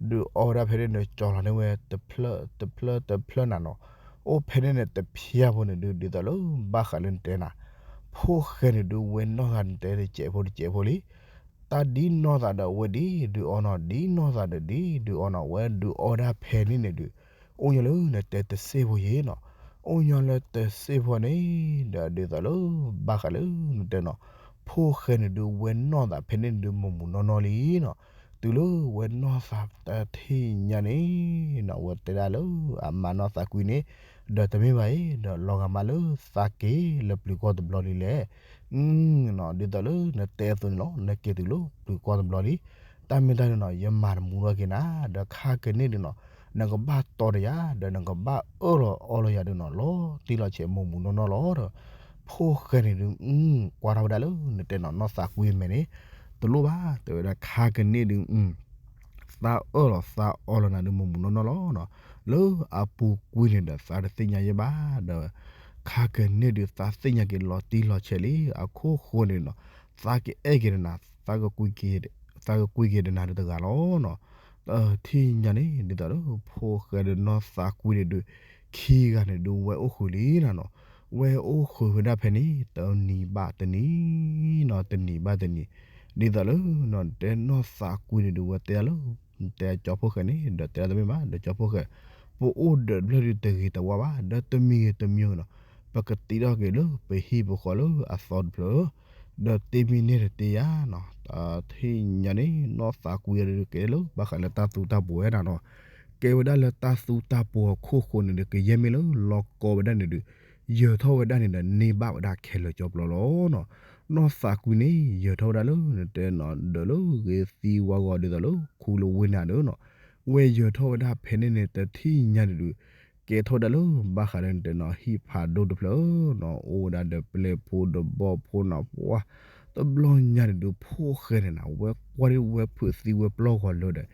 ဒုးအီဝဲဒၣ်ဖဲန့ၣ်န့ၣ် ကၠီၤလီၤန့ၢ်ဝဲတဖျၢၣ်တဖျၢၣ်တဖျၢၣ်နၤနီၤ အိၣ်ဖဲန့ၣ်န့ၣ်တဖျၢၣ်ဖိန့ၣ်ဒုး ဒ်သိးလၢဘၣ်ဃးလၢနတဲနၤ ဖိၣ်ဃဲန့ၣ်ဒုးဝဲနီၢ်သးနတဲတစဲးဖိတစဲးဖိလံ တၢ်ဒ်နီၢ်သးဒီးဝဲဒ်ဒုးအီနီၤ ဒ်နီၢ်သးဒီးဒ်ဒုးအီနီၤ ဝဲဒုးအီဒၣ်ဖဲန့ၣ်န့ၣ်ဒုး အိၣ်ညီလၢနတဲတစ့ၢ်ဖိယ့ၤနီၤ အိၣ်ညီလၢတစ့ၢ်ဖိန့ၣ် ဒီးဒ်သိးလၢ ဘၣ်ဃးလၢနတဲနီၤ ဖိၣ်ဃဲန့ၣ်ဒုးဝဲနီၢ်သးဖဲန့ၣ်န့ၣ်ဒုး မိၢ်မုၢ်နီၢ်နီၢ်လံနီၤ တုၤလၢဝဲနီၢ်သးတထံၣ်ညါန့ၣ်နီၤ ဝဲတဲဒၣ်လၢ အမါနီၢ်သးကွံန့ၣ် ဒီးတမ့ၢ်ဘၣ်အံၤ ဒီးလီၤဂာ်မးလၢသးက့ၤလၢပျုၤကီၢ်တဘျီလံလဲၣ် ဒ်သိးလၢနတဲအသိးန့ၣ်လီၤ နက့ၤတုၤလၢပျုၤကီၢ်တဘျီလံ တၢ်မ့ၢ်တၢ်န့ၣ်နီၤ ယမၤတမူထီၣ်က့ၤနၤ ဒီးခါကန့ၣ်ဒုးနီၤ နကဘၣ်တီဒီးယၤ ဒီးနကဘၣ်အၢၣ်လီၤအီလီၤယၤဒုးနီၤ လီၤတံၢ်လီၤဆဲးမိၢ်မုၢ်နီၢ်နီၢ်လီၤဒီး ဖိၣ်ဃဲန့ၣ်ဒုး ကွၢ်ထီၣ်ဝဲဒၣ်လၢနတဲနီၤ နီၢ်သးကွံမဲာ်န့ၣ် တလိၣ်ဘၣ် တဲဝဲဒၣ်ခါကန့ၣ်ဒုး သးအၢၣ်လီၤသးအီလီၤနၤဒုး မိၢ်မုၢ်နီၢ်နီၢ်လီၤနီၤ လၢအပူၤကွံာ်န့ၣ်ဒီး သးတသ့ၣ်ညါယဲဘၣ်ဒီး ခါကန့ၣ်ဒုး သးသ့ၣ်ညါက့ၤလီၤတံၢ်လီၤဆဲးလံ အခိၣ်ဃိန့ၣ်နီၤ သးကအဲၣ်က့ၤဒီးနၤ သးကကွံက့ၤဒီးနၤဒုးတဂၤလီၤနီၤ တထံၣ်ညါန့ၣ် ဒ်သိးလၢဖိၣ်ဃဲဒီးနီၢ်သးကွံန့ၣ်ဒုး ခံဂၤန့ၣ်ဒုး ဝဲအိၣ်ဃုာ်လံနၤနီၤ ဝဲအိၣ်ဃုာ်ဝဲဒၣ်ဖဲန့ၣ် တနံၤဘၣ်တနံၤနီၤ တနံၤဘၣ်တနံၤ ဒ်သိးလၢ တဲနီၢ်သးကွံန့ၣ်ဒုး ဝဲတဲဒၣ်လၢ တဲကၠီဖိၣ်ဃဲန့ၣ် ဒီးတဲဒၣ်တမ့ၢ်ဘၣ် ဒီးကၠီဖိၣ်ဃဲ ပအိၣ်ဒီးတဖျၢၣ်ဒုးတဂ့ၤတဝါဘၣ် ဒီးတမံၤဂ့ၤတမံၤဂ့ၤနီၤ ပကတံထီၣ်က့ၤလၢပဟံၣ်ပဃီလၢအသီတဖျၢၣ် ဒီးတ့မံန့ၢ်တတ့ယါနီၤ တထံၣ်ညါန့ၣ် နီၢ်သးကွံအံၤဒုးကဲလၢ ဘၣ်ဃးလၢတၢ်သူတၢ်ပှဲၤနၤနီၤ ကဲဝဲဒၣ်လၢတၢ်သူတၢ်ပှဲၤအခိၣ်ဃိန့ၣ်ဒုး ကယဲၢ်မ့ၢ်လၢလီၤကီဝဲဒၣ်န့ၣ်ဒုး ယၢၤထီၣ်ဝဲဒၣ်န့ၣ်ဒီး န့ၢ်ဘၣ်ဝဲဒၣ်ခဲလၢာ်ကၠီပျီလီၤနီၤ နီၢ်သးကွံန့ၣ် ယၢၤထီၣ်ဝဲဒၣ်လၢ နတဲနီၤ ဒီးလၢဂ့ၤသံဝါဂီၤဒ်သိးလၢခူလၢဝ့ၢ်နၤဒုးနီၤ ဝဲယၢၤထီၣ်ဝဲဒၣ်ဖဲန့ၣ်န့ၣ် တထံၣ်ညါန့ၣ်ဒုး ကဲထီၣ်ဝဲဒၣ်လၢ ဘၣ်ဃးလၢနတဲနီၤ ဟံၣ်ဖးဒိၣ်တဖျၢၣ်နီၤ အိၣ်ဝဲဒၣ်ဒီးပျဲၢ်ဖိဒီးဘီၣ်ဖိနီၤ ပှၤ တဘျီညါန့ၣ်ဒုး ဖိၣ်ဃဲန့ၣ်နၤ ဝဲကွၢ်ဒ်ဝဲဖုးသံဝဲပျီၢ်ဂီၤလၢဒီး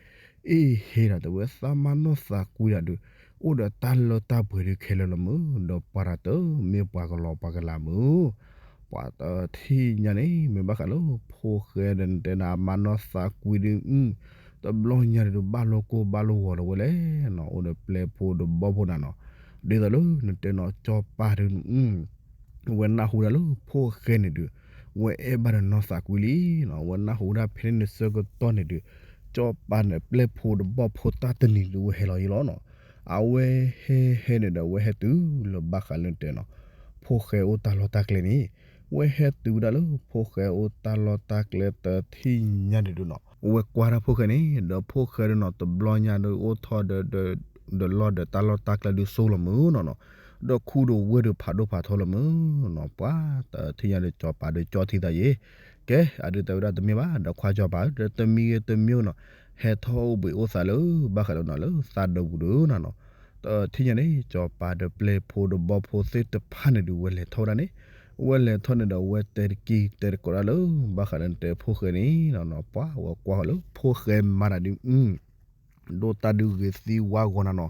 အ့ၣ်ဟ့နၤ တဲဝဲသးမါနီၢ်သးကွံဒၣ်ဒုး အိၣ်ဒီးတၢ်လၢတၢ်ပှဲၤဒုးခဲလၢာ်လီၤမုၢ်, ဒီးပှၤတၢ်တမ့ၢ်ပှၤကလီၤပှၤကလးမုၢ်, ပှၤတထံၣ်ညါန့ၣ် မ့ၢ်ဘၣ်ဃးလၢဖိၣ်ဃဲဒီးနတဲနၤ အမါနီၢ်သးကွံဒုး တဘျီညါဒုး ဘၣ်လိာ်ကိၢ်ဘၣ်လိာ်ဂီၤဒီးဝဲလဲၣ်နီၤ, အိၣ်ဒီးပျဲၢ်ဖိတဘီဖိနၤနီၤ, ဒ်သိးလၢနတဲနီၤ ကၠီၤပၤဒုး ဝဲနၢ်ဟူဒၣ်လၢဖိၣ်ဃဲန့ၣ်ဒုး ဝဲအဲၣ်ဘၣ်ဒီးနီၢ်သးကွံလံနီၤ, ဝဲနၢ်ဟူဒၣ်ဖဲန့ၣ်န့ၣ်ဆၢကတီၢ်န့ၣ်ဒုး ကၠီၤပၤန့ၣ် ပျဲၢ်ဖိတဘီဖိတၢ်တနံၤဒုး ဝဲဟဲလီၤယံလီၤနီၤ, အဝဲဟဲဟဲန့ၣ်ဒီး ဝဲဟဲတုၤလၢဘၣ်ဃးလၢနတဲနီၤ ဖိၣ်ဃဲအိၣ်တၢ်လီၢ်တၢ်ကျဲန့ၣ်, ဝဲဟဲတုၤဝဲဒၣ်လၢဖိၣ်ဃဲအိၣ်တၢ်လီၢ်တၢ်ကျဲတထံၣ်ညါန့ၣ်ဒုးနီၤ, ဝဲကွၢ်တၢ်ဖိၣ်ဃဲန့ၣ် ဒီးဖိၣ်ဃဲဒုးနီၤ တဘျီညါဒုးအိၣ်ထီၣ်ဒီး ဒီးလီၢ်ဒီးတၢ်လီၢ်တၢ်ကျဲဒုးစိလီၤမုၢ်နီၤနီၤ, ဒီးခူဒီးဝ့ၢ်ဒုးဖးဒိၣ်ဖးထီလီၤမုၢ်နီၤ, ပှၤတထံၣ်ညါဒုးကၠီၤပၤဒုးကၠီထံသးယ့ၣ်, ကဲ အဒုးတဲဝဲဒၣ်တမ့ၢ်ဘၣ် ဒီးခွါကၠီၤပၤဧၢ, ဒီးတမံၤဂ့ၤတမံၤနီၤ, ဟဲထီၣ်အိၣ်ဘှံးအိၣ်သးလၢ ဘၣ်ဃးလၢနၤလၢသးဒီပူၤဒုးနီၤနီၤ, တထံၣ်ညါန့ၣ် ကၠီၤပၤဒီးပျဲၢ်ဖိတဘီဖိသ့ၣ်တဖၣ်န့ၣ်ဒုး ဝဲလဲၤထီၣ်ဝဲဒၣ်န့ၣ်, ဝဲလဲၤထီၣ်န့ၣ်ဒီး ဝဲတဲတက့ၢ်တဲတကိးဒၣ်လၢ ဘၣ်ဃးလၢနတဲဖိၣ်ဃဲန့ၣ်နီၤနီၤ, ပှၤဝဲကွၢ်ဃီၤလၢဖိၣ်ဃဲမၤတၢ်ဒုး ဒိၣ်တၢ်ဒုးဂ့ၤသံဝါဂီၤနၤနီၤ,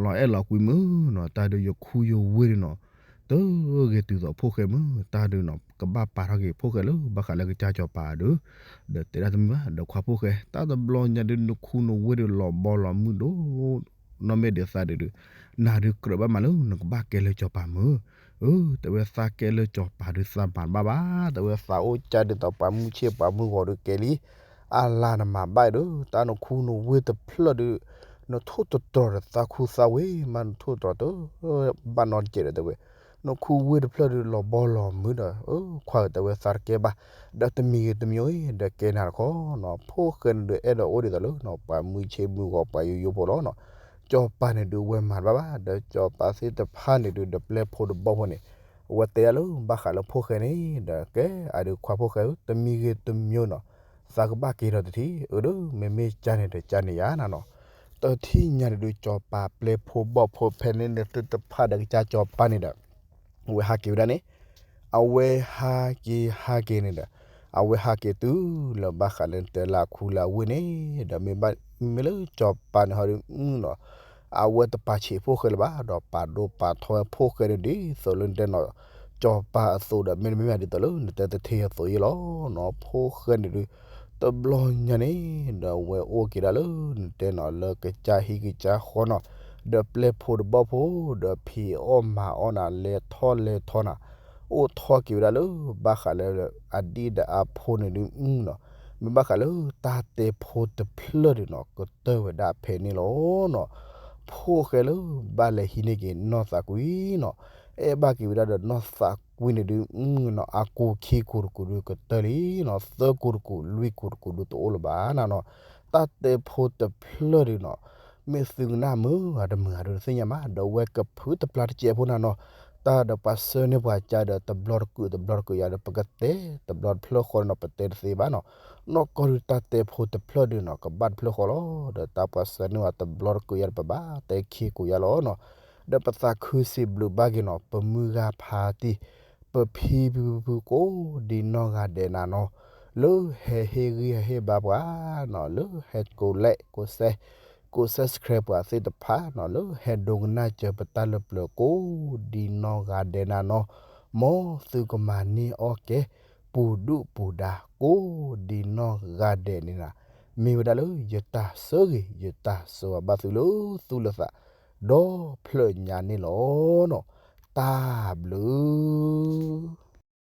လီၤအဲၣ်လီၤကွံမုၢ်နီၤ, တၢ်ဒုးယခူယဝ့ၢ်ဒုးနီၤ, တဂ့ၤတုၤသိးဖိၣ်ဃဲမုၢ်, တၢ်ဒုးနီၤ ကဘၣ်ပာ်ထီၣ်က့ၤဖိၣ်ဃဲလၢ ဘၣ်ဃးလၢကစၢ်ကၠီၤပၤဒုး, ဒီးတဲဒၣ်တမံၤဘၣ် ဒီးခွါဖိၣ်ဃဲ တၢ်တဘျီညါဒုး နခူနဝ့ၢ်ဒုးလီၤဘီလီၤမုၢ်ဒိၣ် နီၢ်မ့ၢ်ဒုးသးဒုးဒုး, နၤဒုးကြၢးဘၣ်မၤလၢ နကဘၣ်ကဲလၢကၠီၤပၤမုၢ်, အၢ တဲဝဲသးကဲလၢကၠီၤပၤဒုးသးမၤတဘၣ်ဘၣ်, တဲဝဲသးအိၣ်ကၢ်ဒုးသိးပှၤမုၢ်ဆ့ၣ်ပှၤမုၢ်ဂီၤဒုးကဲလံ, အလၤနမၤဘၣ်ဒုး တၢ်နခူနဝ့ၢ်တဖျၢၣ်ဒုး, နထိၣ်သတြီၤဒီးသးခူသးဝ့ၢ်မး နထိၣ်သတြီၤတ ဘၣ်နီတစဲးဒီးတဲဝဲ, နခူဝ့ၢ်တဖျၢၣ်ဒုးလီၤဘီလီၤမုၢ်ဒီး, အၢ ခွါဧၢ တဲဝဲသးတကဲဘၣ်, ဒီးတမံၤဂ့ၤတမံၤအံၤ ဒီးကဲနၤတခီနီၤ, ဖိၣ်ဃဲန့ၣ်ဒုးအဲၣ်ဒိးအိၣ်ဒ်သိးလၢနီၤ ပှၤမုၢ်ဆ့ၣ်မုၢ်ဂီၤပှၤယိယိဖိလီၤနီၤ, ကၠီၤပၤန့ၣ်ဒုးဝဲမၤတဘၣ်ဘၣ်, ဒီးကၠီၤပၤသ့ၣ်တဖၣ်န့ၣ်ဒုး ဒီးပျဲၢ်ဖိတဘီဖိန့ၣ်, အဝဲတဲဒၣ်လၢဘၣ်ဃးလၢဖိၣ်ဃဲန့ၣ် ဒီးကဲ အဒုးခွါဖိၣ်ဃဲဧၢ တမံၤဂ့ၤတမံၤနီၤ, သးကဘၣ်က့ၤဒီးတထံၣ်, အၢ ဒီးမ့မ့ၢ်ကၢ်န့ၣ်ဒီးကၢ်န့ၣ်ယါနၤနီၤ, တထံၣ်ညါန့ၣ်ဒုး ကၠီၤပၤပျဲၢ်ဖိဘီၣ်ဖိဖဲန့ၣ်န့ၣ်သ့ၣ်တဖၣ်ဒီးကစၢ်ကၠီၤပၤန့ၣ်ဒီး, အဝဲဟးက့ၤဝဲဒၣ်န့ၣ်, အဝဲဟးက့ၤဟးက့ၤန့ၣ်ဒီး, အဝဲဟးက့ၤတုၤလၢဘၣ်ဃးလၢနတဲလၢခူလၢဝ့ၢ်န့ၣ်, ဒီးမ့မ့ၢ်လၢကၠီၤပၤန့ၣ်ဟီဒုးနီၤ, အဝဲတပာ်ဆံးဖိၣ်ဃဲလၢၤဘၣ်, ဒီးပာ်ဒိၣ်ပာ်ထီဝဲဖိၣ်ဃဲန့ၣ်ဒ်သိးလၢနတဲနီၤ, ကၠီၤပၤအသိးဒီး မ့တမ့ၢ်ဒ်သိးလၢနတဲတထံၣ်အသိးယ့ၣ်လီၤနီၤ, ဖိၣ်ဃဲန့ၣ်ဒုး, တဘျီညါန့ၣ် ဒီးဝဲအိၣ်က့ၤဒၣ်လၢနတဲနီၤ လၢကစၢ်ဟံၣ်ကစၢ်ဃီနီၤ, ဒီးပျဲၢ်ဖိတဘီၣ်ဖိ, ဒီးဖံးအီၣ်မၤအီၣ်နၤ လဲၤထီၣ်လဲၤထီနၤ, အိၣ်ထီၣ်က့ၤဝဲဒၣ်လၢ ဘၣ်ဃးလၢအဒံၣ်ဒီးအဖိန့ၣ်ဒုးနီၤ, မ့ၢ်ဘၣ်ဃးလၢတၢ်တဲဖိတဖျၢၣ်ဒုးနီၤ ကတၢၢ်ဝဲဒၣ်ဖဲန့ၣ်လီၤနီၤ, ဖိၣ်ဃဲလၢဘၣ်လဲၤဟံးန့ၢ်က့ၤနီၢ်သးကွံနီၤ, အဲၣ်ဘၣ်က့ၤဝဲဒၣ်ဒီးနီၢ်သးကွံန့ၣ်ဒုးနီၤ, အကူာ်ခံကူာ်တကူာ်ဒုးကတၢၢ်လံနီၤ, သၢကူာ်တကူာ်လွံၢ်ကူာ်တကူာ်ဒုးတအိၣ်လၢၤဘၣ်နၤနီၤ, တၢ်တဲဖိတဖျၢၣ်ဒုးနီၤ, မ့ၢ်သုကနၣ်မုာ်ဧါတမုာ်ဧါဒုးတသ့ၣ်ညါဘၣ်, ဒီးဝဲကဖုတပျၢ်တစဲးဖိနၤနီၤ, တၢ်ဒီးပှၤဆှၢန့ၢ်ပှၤကါဒီး တဘျီတကူာ်တဘျီတကူာ်ယါဒီး ပကတဲတဘျီတဖျၢၣ်ဃီနီၤ ပတဲတသ့ဘၣ်နီၤ, နီၢ်ကီၢ်ဒုးတၢ်တဲဖိတဖျၢၣ်ဒုးနီၤ ကဘၣ်တဖျၢၣ်ဃီလီၤ, ဒီးတၢ်ပှၤဆှၢန့ၢ်ပှၤတဘျီတကူာ်ယါဒီး ပဘၣ်တဲခံကူာ်ယါလီၤနီၤ, ဒီးပသးခုစံးဘျုးဘၣ်က့ၤနီၤ ပမုၢ်ဂၤဖးတံၢ် ပဖံပဖုကိးဒံနီၢ်ဂၤဒဲးနၤနီၤ, လၢဟဲဟ့ၣ်ဂံၢ်ဟဲဟ့ၣ်ဘါပှၤနီၤ, လၢဟဲကိးလဲးကိးစဲး ကိး subscribe ပှၤသ့ၣ်တဖၣ်နီၤ, လၢဟဲဒိကနၣ်စၢၤပတၢ်လၢပျၢၤကိးဒံနီၢ်ဂၤဒဲးနၤနီၤ, မ်သုကမၤန့ၢ်အီၣ်ကဲ ပူၤဒုၣ်ပူၤဒါ ကိးဒံနီၢ်ဂၤဒဲးန့ၣ်နၤ, မ့ၢ်ဝဲဒၣ်လၢယတၢ်ဆၢဂ့ၤ ယတၢ်ဆၢဝါဘၣ်သုလၢသူၣ်လၢသး ဒီဖျၢၣ်ညါန့ၣ်လီၤနီၤ, တၢ်ဘျုး